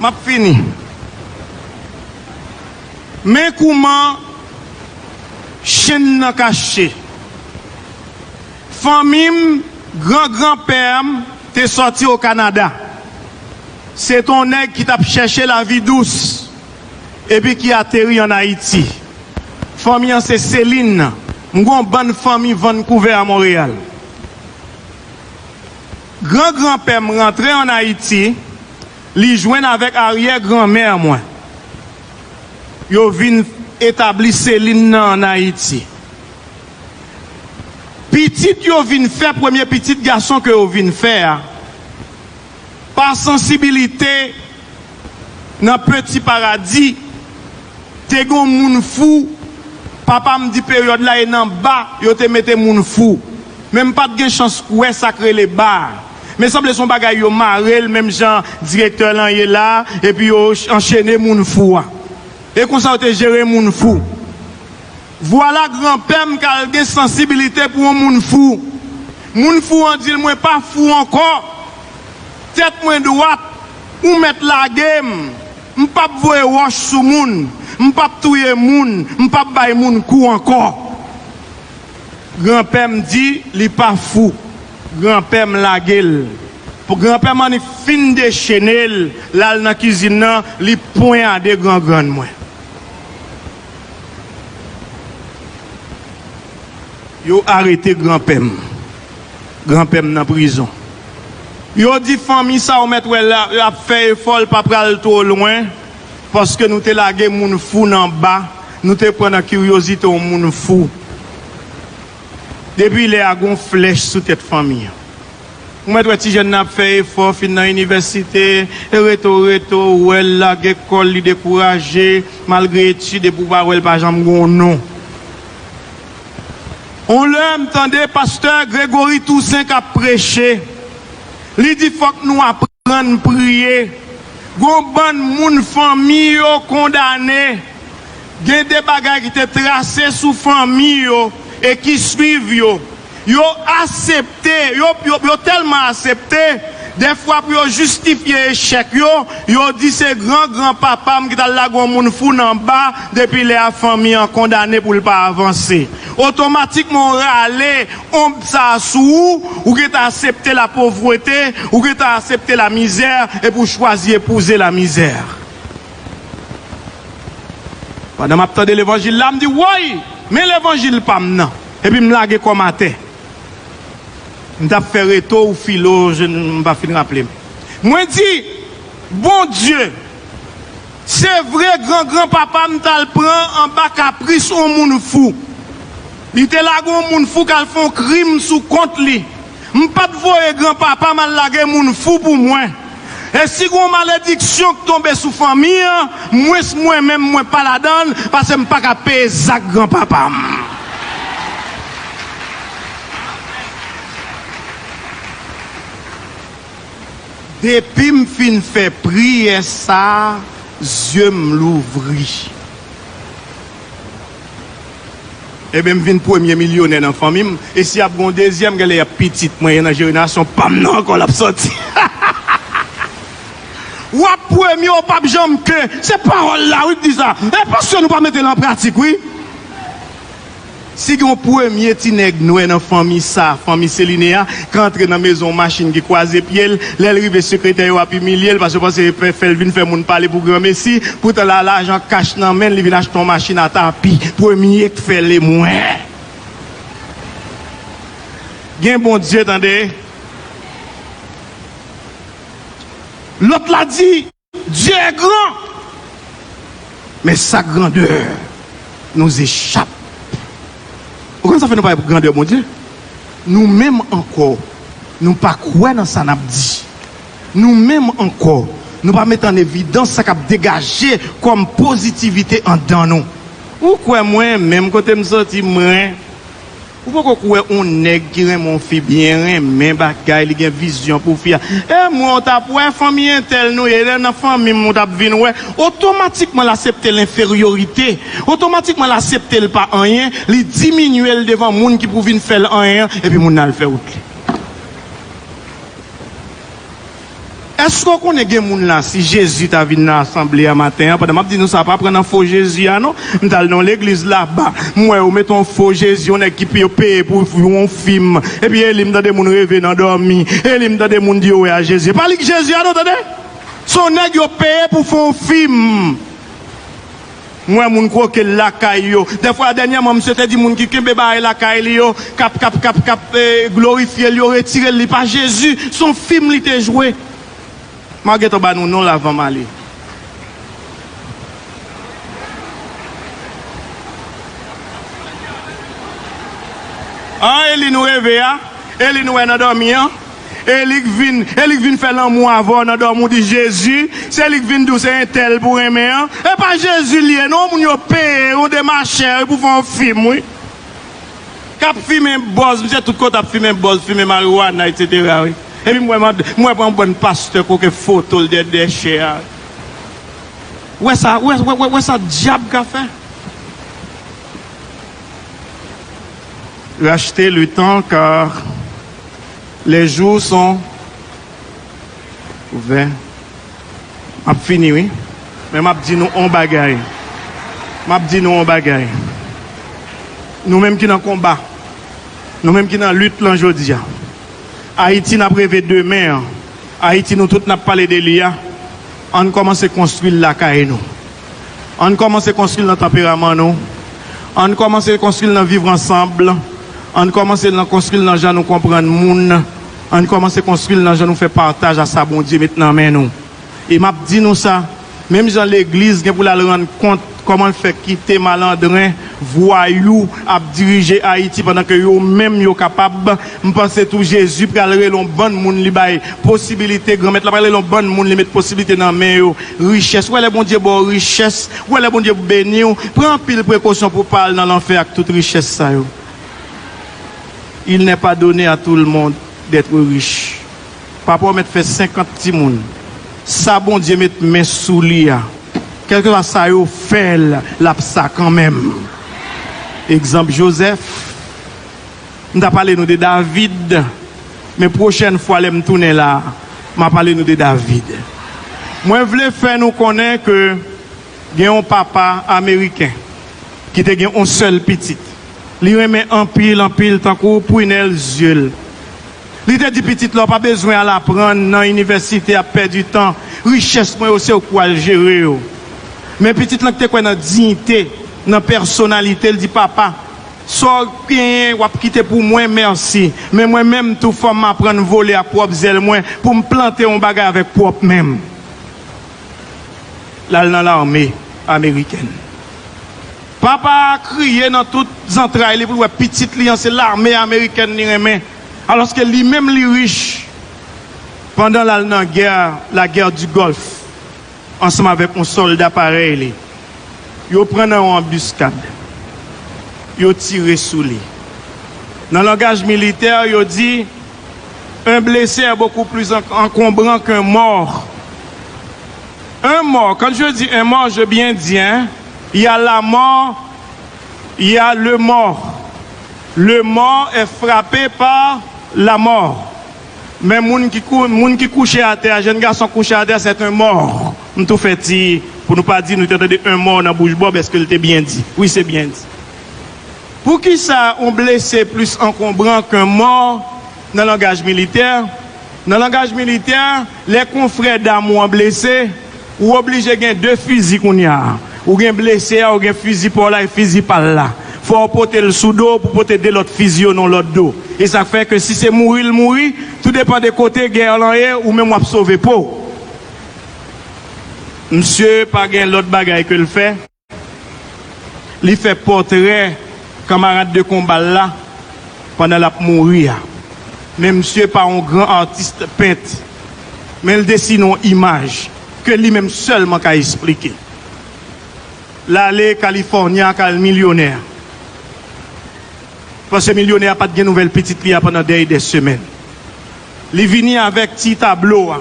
M ap fini. Men kouman chenn nan kache. Fanmi m, gran granpè m te sòti o Kanada. Se te yon nèg ki t ap chèche lavi dous epi ki ateri ann Ayiti. Fanmi an se Selin. M gen yon bann fanmi Vancouver a Monreyal. Gran granpè m rantre ann Ayiti, li jwenn avèk aryè granmè mwen. Yo vin etabli Selin nan ann Ayiti. Pitit yo vin fè, premye pitit gason ke yo vin fè a, pa sansibilite nan Peti Paradi, te gen yon moun fou. Papa m di peryòd la e nan ba yo te mete moun fou. Men m pa t gen chans wè sa k rele ba a. Men sanble se yon bagay yo mare l menm jan direktè lan ye la, epi yo anchene moun fou a. E konsa yo te jere moun fou. Vwala granpè m k al gen sansibilite pou yon moun fou. Moun fou an di l, "Mwen pa fou ankò. Tèt mwen dwat, ou mèt lage m. M p ap voye wòch sou moun. M p ap touye moun. M p ap bay moun kou ankò." Granpè m di li pa fou. Granpè m lage l. Pou granpè m annik fin dechene l, l al nan kizin nan, li ponyade grangrann mwen. Yo arete granpè m. Granpè m nan prizon. Yo di, "Fanmi sa ou mèt wè la, l ap fè efò, l pa pral twò lwen, paske nou te lage moun fou nan ba, nou te pran nan kiryozite yon moun fou." Depi lè a, gon flèch sou tèt fanmi an. Ou mèt wè ti jèn nan ap fè efò, fin nan inivèsite, e reto, reto, ou wè l lage kò l, li dekouraje, malgre etid, epi ou pa wè l pa janm gon non. On lè, m tande pastè Gregory Toussaint k ap preche. Li di, "Fòk nou aprann aprann priye. Gon bann moun fanmi yo kondane. Gen de bagay ki te trase sou fanmi yo e ki swiv yo. Yo asepte, yo, yo, yo tèlman asepte, dèfwa pou yo jistifye echèk yo, yo di se gran gran papa m ki t al lage yon moun fou nan ba, depi lè a fanmi an kondane pou l pa avanse. Otomatikman w rale onb sa a sou ou, ou gentan asepte lapovrete, ou gentan asepte lamizè, epi w chwazi epouze lamizè. Pandan m ap tande levanjil la, m di, woy, men levanjil pa m nan. Epi m lage kò m atè. M t ap fè reto ou filo, je n-, m pa fin raple m. Mwen di, Bondye, se vre, gran gran papa m t al pran anba kapris yon moun fou. Li te lage yon moun fou k al fè yon krim sou kont li. M pa t voye gran papa m al lage moun fou pou mwen. E si gen yon malediksyon k tonbe sou fanmi an, mwens mwen menm mwen pa ladan l, paske m pa ka peye zak gran papa m. Depi m fin fè priyè sa a, zye m louvri. Ebyen, m vin premye milyonè nan fanmi m. E si ap gen yon dezyèm, genlè y ap pitit mwen, e nan jenerasyon pa m nan ankò l ap sòti. W ap premye, w p ap janm ke. Se pawòl la, wi, k di sa. E paske nou pa mete l an pratik, wi. Si gen yon premye ti nèg nwè nan fanmi sa, fanmi Seline a, k antre nan mezon yon machin ki kwaze pye l, lè l rive sekretè yo ap imilye l, paske yo panse yo fè, fè l vin fè moun pale pou granmesi, poutan la lajan kach nan men l, li vin achte yon machin a tapi, premye k fè l e mwen. Gen Bondye, tande. Lòt la di, Dieu est grand. Men sa grandè nous échappe. Ou konn sa fè nou pale pou grandè Bondye? Nou menm ankò, nou pa kwè nan sa n ap di. Nou menm ankò, nou pa met an evidans sa k ap degaje kòm pozitivite anndan nou. Ou kwè mwen, menm kote m soti, mwen, Ou poko kwè yon nèg ki renmen yon fi byen, renmen bagay, li gen vizyon pou fi a. E mwen w t ap wè fanmi entèl nou ye, lè nan fanmi m ou t ap vin wè. Otomatikman l asepte lenferyorite. Otomatikman l asepte l pa anyen, li diminye l devan moun ki pou vin fè l anyen an, epi moun nan al fè wout li. Èske w konnen gen moun la, si Jezi ta vin nan asanble a maten an, pandan m ap di nou sa, pa pran nan fo Jezi a non, m t al nan yon legliz laba, m wè yo mete yon fo Jezi, yon nèg ki pe-, yo peye pou yon fim, epi e li m tande moun reve nan dòmi, e li m tande moun di yo wè a Jezi. E pa li k Jezi a non, tande! Se yon nèg yo peye pou fè yon fim. M wè moun kwoke l lakay yo. Dèfwa, dènyèman, misye te di moun ki kenbe bagay lakay li yo, k ap, k ap, k ap, k ap, eh, glorifye l, yo retire l, li pa Jezi. Se yon fim li te jwe. M a gentan ba nou non l avan m ale. An, e li nou reve a? E li nou wè nan dòmi an? E li k vin, e li k vin fè lanmou avè w nan dòmi w, di Jezi, se li k vin di w se entèl pou renmen an. E pa Jezi l ye non, moun yo peye yon demachè wi pou fè yon fim wi. K ap fimen bòz, misye tout kote ap fimen bòz, fimen mariwana, etsetera wi. Epi m wè, m wè pran yon bann pastè kwoke foto l dèyè dèchè a. Wè sa, wè, wè, wè, wè sa dyab ka fè. Rachetez le temps, car les jours sont mauvais. M ap fini, wi. Men m ap di nou on bagay. M ap di nou on bagay. Nou menm ki nan konba, nou menm ki nan lit lan jodi a, Ayiti n ap reve demen an, Ayiti nou tout n ap pale de li a, ann kòmanse konstwi l lakay nou. Ann kòmanse konstwi l nan tanperaman nou. Ann kòmanse konstwi l nan viv ansanm. Ann kòmanse nan konstwi l nan jan nou konprann moun. Ann kòmanse konstwi l nan jan nou fè pataj a sa Bondye met nan men nou. E m ap di nou sa, menm jan legliz gen pou l al rann kont kòman l fè kite malandren, vwayou ap dirije Ayiti pandan ke yo menm yo kapab, m panse tou Jezi pral rele yon bann moun li bay posibilite, Granmèt la pral rele yon bann moun li met posibilite nan men yo. Richès, ou wè lè Bondye ba w richès, ou wè lè Bondye beni w, pran anpil prekosyon pou w pa al nan lanfè ak tout richès sa yo. Il n'est pas donné à tout le monde d'être riche. Papa w mèt fè senkant timoun. Sa Bondye met men sou li a, kèlkeswa sa yo fè l, l ap sa kanmenm. Egzanp Jozèf, m ta pale nou de David, men pwochèn fwa lè m tounen la, m a pale nou de David. Mwen vle fè nou konnen ke gen yon papa ameriken ki te gen yon sèl pitit. Li renmen anpil, anpil, tankou pwinèl zye l. Li te di pitit la, w pa bezwen al aprann nan inivèsite, ap pèdi tan. Richès mwen yo, se ou k pral jere yo. Men pitit lan ki te kwè nan diyite, nan pèsonalite, l di, papa, sa w genyen, w ap kite pou mwen, mèsi. Men mwen menm tou, fò m aprann vole ak pwòp zèl mwen, pou m plante yon bagay avèk pwòp men m. L al nan lame amerikèn. Papa a kriye nan tout zantray li pou l wè pitit li an se lame amerikèn li renmen, alòske li menm li rich. Pandan l al nan gè, la guerre du Golfe, ansanm avèk yon sòlda parèy li, yo pran nan yon anbiskad. Yo tire sou li. Nan langaj militè, yo di, un blessé est beaucoup plus en- encombrant qu'un mort. Un mort, quand je dis un mort, je bien dis, hein, il y a la mort, il y a le mort. Le mort est frappé par la mort. Men moun ki, kou, moun ki kouche atè a, jèn gason kouche atè a, c'est un mort. M tou fè ti, pou nou pa di nou te tande un mort nan bouch Bob, èske l te byen di? Wi, se byen di. Poukisa yon blese plis ankonbran ke yon mò nan langaj militè? Nan langaj militè, lè konfrè dam ou an blese, ou oblije gen de fizi kounye a. Ou gen blese a, ou gen fizi pa w la e fizi pa l la. Fò w pote l sou do w pou pote de lòt fizi yo nan lòt do. E sa k fè ke si se mouri l mouri, tou depann de kote gè lan ye, ou menm w ap sove po w. Misye pa gen lòt bagay ke l fè. Li fè pòtrè kanmarad de konba l la pandan l ap mouri a. Men misye pa yon gran atis pent, men l desine yon imaj ke li menm sèlman ka esplike. L ale California, k al milyonè. Paske milyonè a pa t gen nouvèl pitit li a pandan dèy dè semèn. Li vini avèk ti tablo a.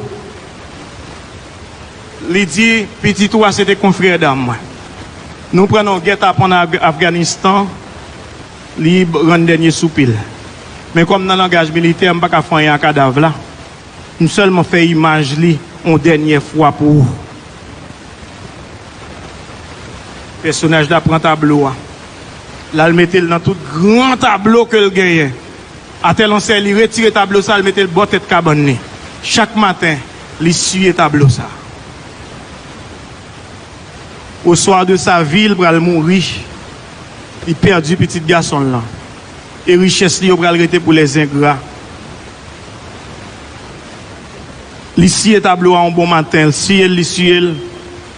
Li di, pitit ou a se te konfrè dam mwen. Nou pran nan yon gètapan nan Af- Afganistan, li rann dènye soupi l. Men kòm nan langaj militè, m pa ka fè anyen a kadav la. M sèlman fè imaj li yon dènyè fwa pou ou. Pèsonaj la pran tablo a. L al mete l nan tout gran tablo ke l genyen. Atè Lansèy, li retire tablo sa, l mete l bò tèt kabann li. Chak maten, li siye tablo sa. Au soir de sa vie, li pral mouri. Li pèdi pitit gason l lan. E richès li yo pral rete pou lèzengra. Li siye tablo a yon bon maten, li siye l, li siye l,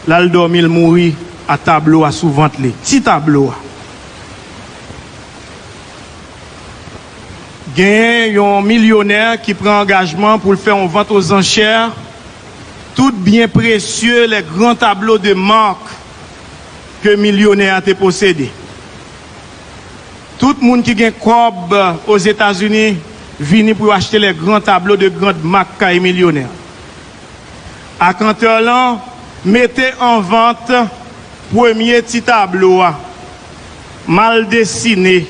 l al dòmi, l mouri ak tablo a sou vant li. Ti tablo a. Genyen yon milyonè ki pran angajman pou l fè yon vant aux enchères tout byen presye, les grands tableaux de marque ke milyonè a te posede. Tout moun ki gen kòb Ozetazini vini pou yo achte les grands tableaux de grandes marques kay milyonè. Akantè lan mete an vant premye ti tablo a, mal desine.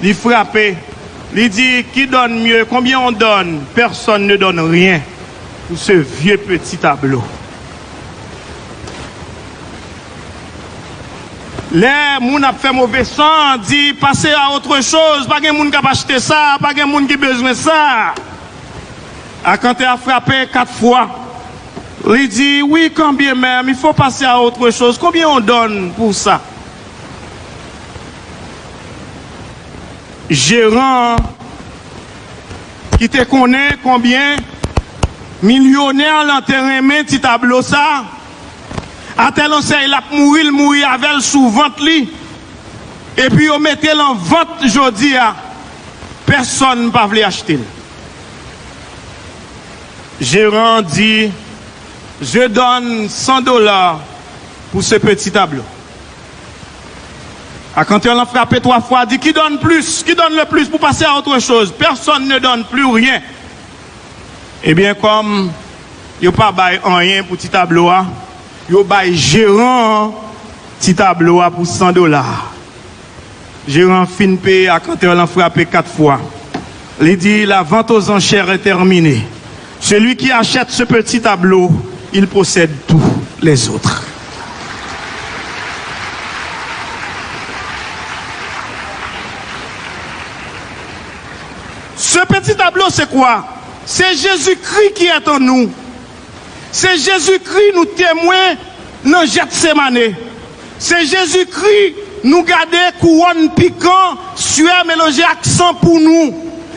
Li frape. Li di, qui donne mieux? Combien on donne? Personne ne donne rien pour ce vieux petit tableau. Lè moun ap fè move san, di, pase a otre choz, pa gen moun k ap achte sa, pa gen moun ki bezwen sa. Akantè a frape kat fwa. Li di, oui, quand bien même, il faut passer à autre chose. Combien on donne pour ça? Jeran an, ki te konnen konbyen milyonè lan te renmen ti tablo sa, atè Lansèy l ap mouri, l mouri avè l sou vant li, epi yo mete l an vant jodi a, pèsonn pa vle achte l. Jeran an di, je donne cent dollars pour ce petit tableau. Akantè lan frape twa fwa, di, qui donne plus? Qui donne le plus pour passer à autre chose? Personne ne donne plus rien. Ebyen, kòm yo pa bay anyen pou ti tablo a, yo bay jeran an ti tablo a pou san dola. Jeran an fin peye a, kantè lan frape kat fwa. Li di, la vente aux enchères est terminée. Celui qui achète ce petit tableau, il possède tous les autres. Ce petit tableau, c'est quoi? C'est Jésus-Christ qui est en nous. Se Jezikri nou temwen nan Jètsemane. Se Jezikri nou gade kouwòn pikan, syè melanje ak san pou nou.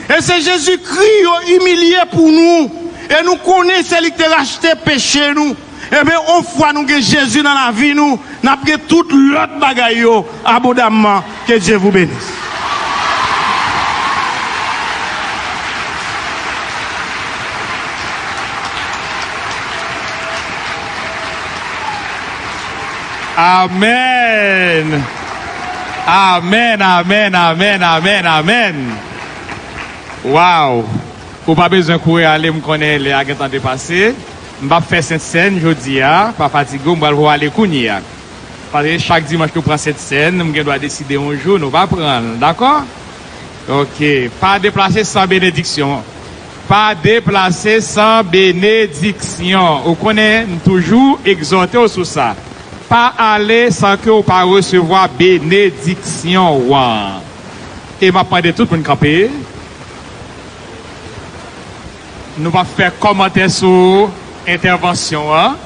E se Jezikri yo imilye pou nou. E nou konnen se li ki te rachte peche nou. Ebyen, yon fwa nou gen Jezi nan lavi nou, n ap gen tout lòt bagay yo abondamman. Que Dieu vous bénisse. Amèn. Amèn, amèn, amèn, amèn, amèn. Waw. Ou pa bezwen kouri ale, m konnen lè a gentan depase. M p ap fè Sentsèn jodi a, pa fatige w, m pral voye w ale kounye a. Paske chak dimanch nou pran Sentsèn, m gen dwa deside yon jou nou pa pran l, dakò? Ok, pa deplase san benediksyon. Pa deplase san benediksyon. Ou konnen, m toujou egzòte w sou sa. Pa ale san ke w pa resevwa benediksyon w an. E m ap mande tout moun kanpe. Nou p ap fè kòmantè sou entèvansyon an.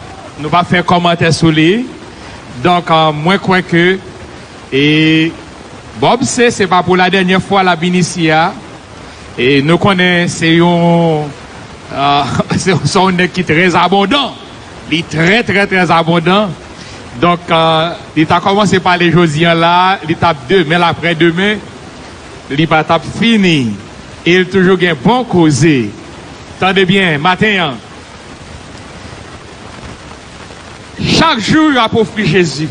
Nou p ap fè kòmantè sou li. Donk, euh, mwen kwè ke, e, Bob se, se pa pou la dènyè fwa l ap vin isi a. E nou konnen se yon, euh, se, se yon nèg ki trè abondan. Li trè, trè, trè abondan. Donk, euh, li ta kòmanse pale jodi a la, li t ap demen, l ap aprè demen, li pa t ap fini. E l toujou gen bon koze. Tande byen, maten an. Chak jou, y ap ofri Jezi.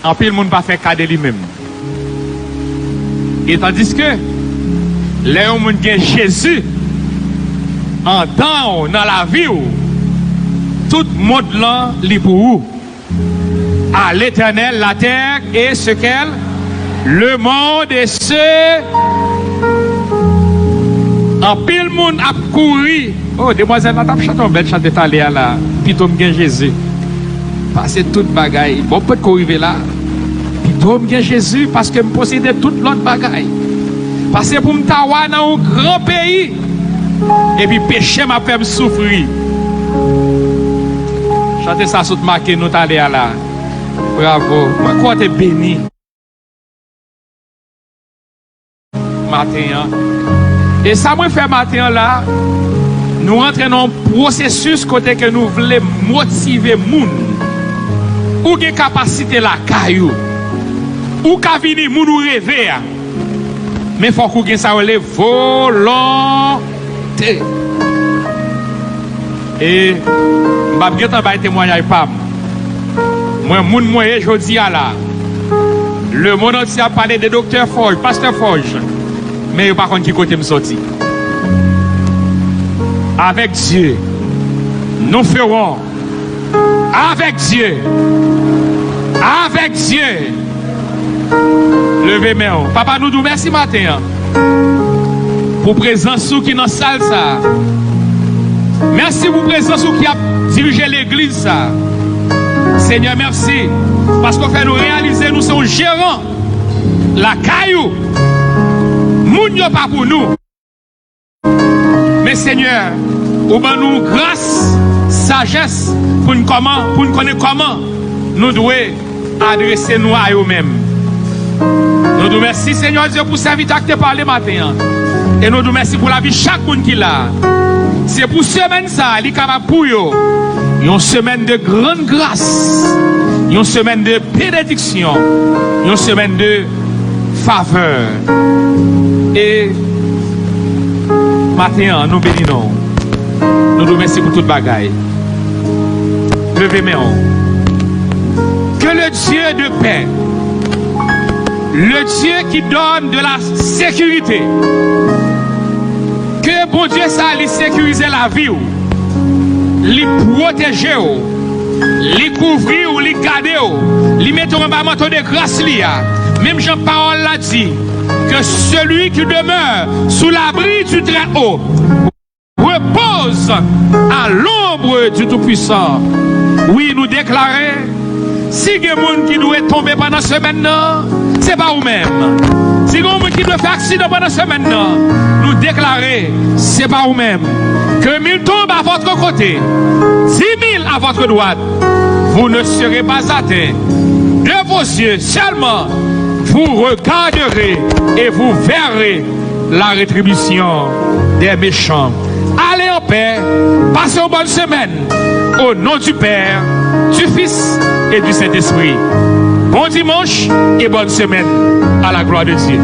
Anpil moun pa fè ka de li menm. E tandiske, lè yon moun gen Jezi andan w, nan lavi w, tout mond lan, li pou ou. À l'Éternel la terre et ce qu'elle, le monde et ce. Anpil moun ap kouri. Oh, demwazèl la t ap chante yon bèl chante talè a la. Pito m gen Jezi. Pase tout bagay. Bon, potko rive la. Pito m gen Jezi paske m posede tout lòt bagay. Pase pou m ta wa nan yon gran peyi. Epi peche m ap fè m soufri. Chante sa sot make nou talè a la. Bravo. Mwen kwè w te beni maten an. E sa mwen fè maten an la, nou rantre nan yon pwosesis kote ke nou vle motive moun. Ou gen kapasite lakay ou. Ou ka vini moun ou reve a. Men fòk ou gen sa yo rele volonte. E m p ap gentan bay temwayaj pa m. Mwen, moun mwen ye jodi a la. Lemonn antye ap pale de Doktè Forge, Pastè Forge. Men yo pa konn ki kote m soti. Avec Dieu, nous ferons. Avec Dieu. Avec Dieu. Leve men w. Papa, nou di w mèsi maten an pou prezans ou ki nan sal sa a. Mèsi pou prezans ou ki ap dirije legliz sa a. Senyè, mèsi paske w fè nou reyalize nou se yon jeran lakay ou. Moun yo pa pou nou. Men Senyè, ou ban nou gras, sajès pou n kòman, pou n konnen kòman nou dwe adrese nou a yo menm. Nou di w mèsi, Senyè Dye, pou sèvitè a ki te pale maten an. E nou di w mèsi pou lavi chak moun ki la. Se pou semèn sa a, li kapab pou yo yon semèn de grann gras, yon semèn de benediksyon, yon semèn de favè. E maten an, nou beni non w. Nou di w mèsi pou tout bagay. Leve men w. Que le Dieu de paix, le Dieu qui donne de la sécurité, que Bondye sa, li sekirize lavi w. Li pwoteje w. Li kouvri w, li gade w. Li mete w anba manto de gras li a. Menm jan pawòl la di, que celui qui demeure sous l'abri du Très-Haut repose à l'ombre du Tout-Puissant. Wi, nou deklare, si gen moun ki dwe tonbe pandan semèn nan, se pa ou menm. Si gen moun ki dwe fè aksidan pandan semèn nan, nou deklare, se pa ou menm. Que mille tombent à votre côté, dix mille à votre droite, vous ne serez pas atteints. De vos yeux seulement, vous regarderez et vous verrez la rétribution des méchants. Allez en paix, passez une bonne semaine. Au nom du Père, du Fils et du Saint-Esprit. Bon dimanche et bonne semaine. À la gloire de Dieu.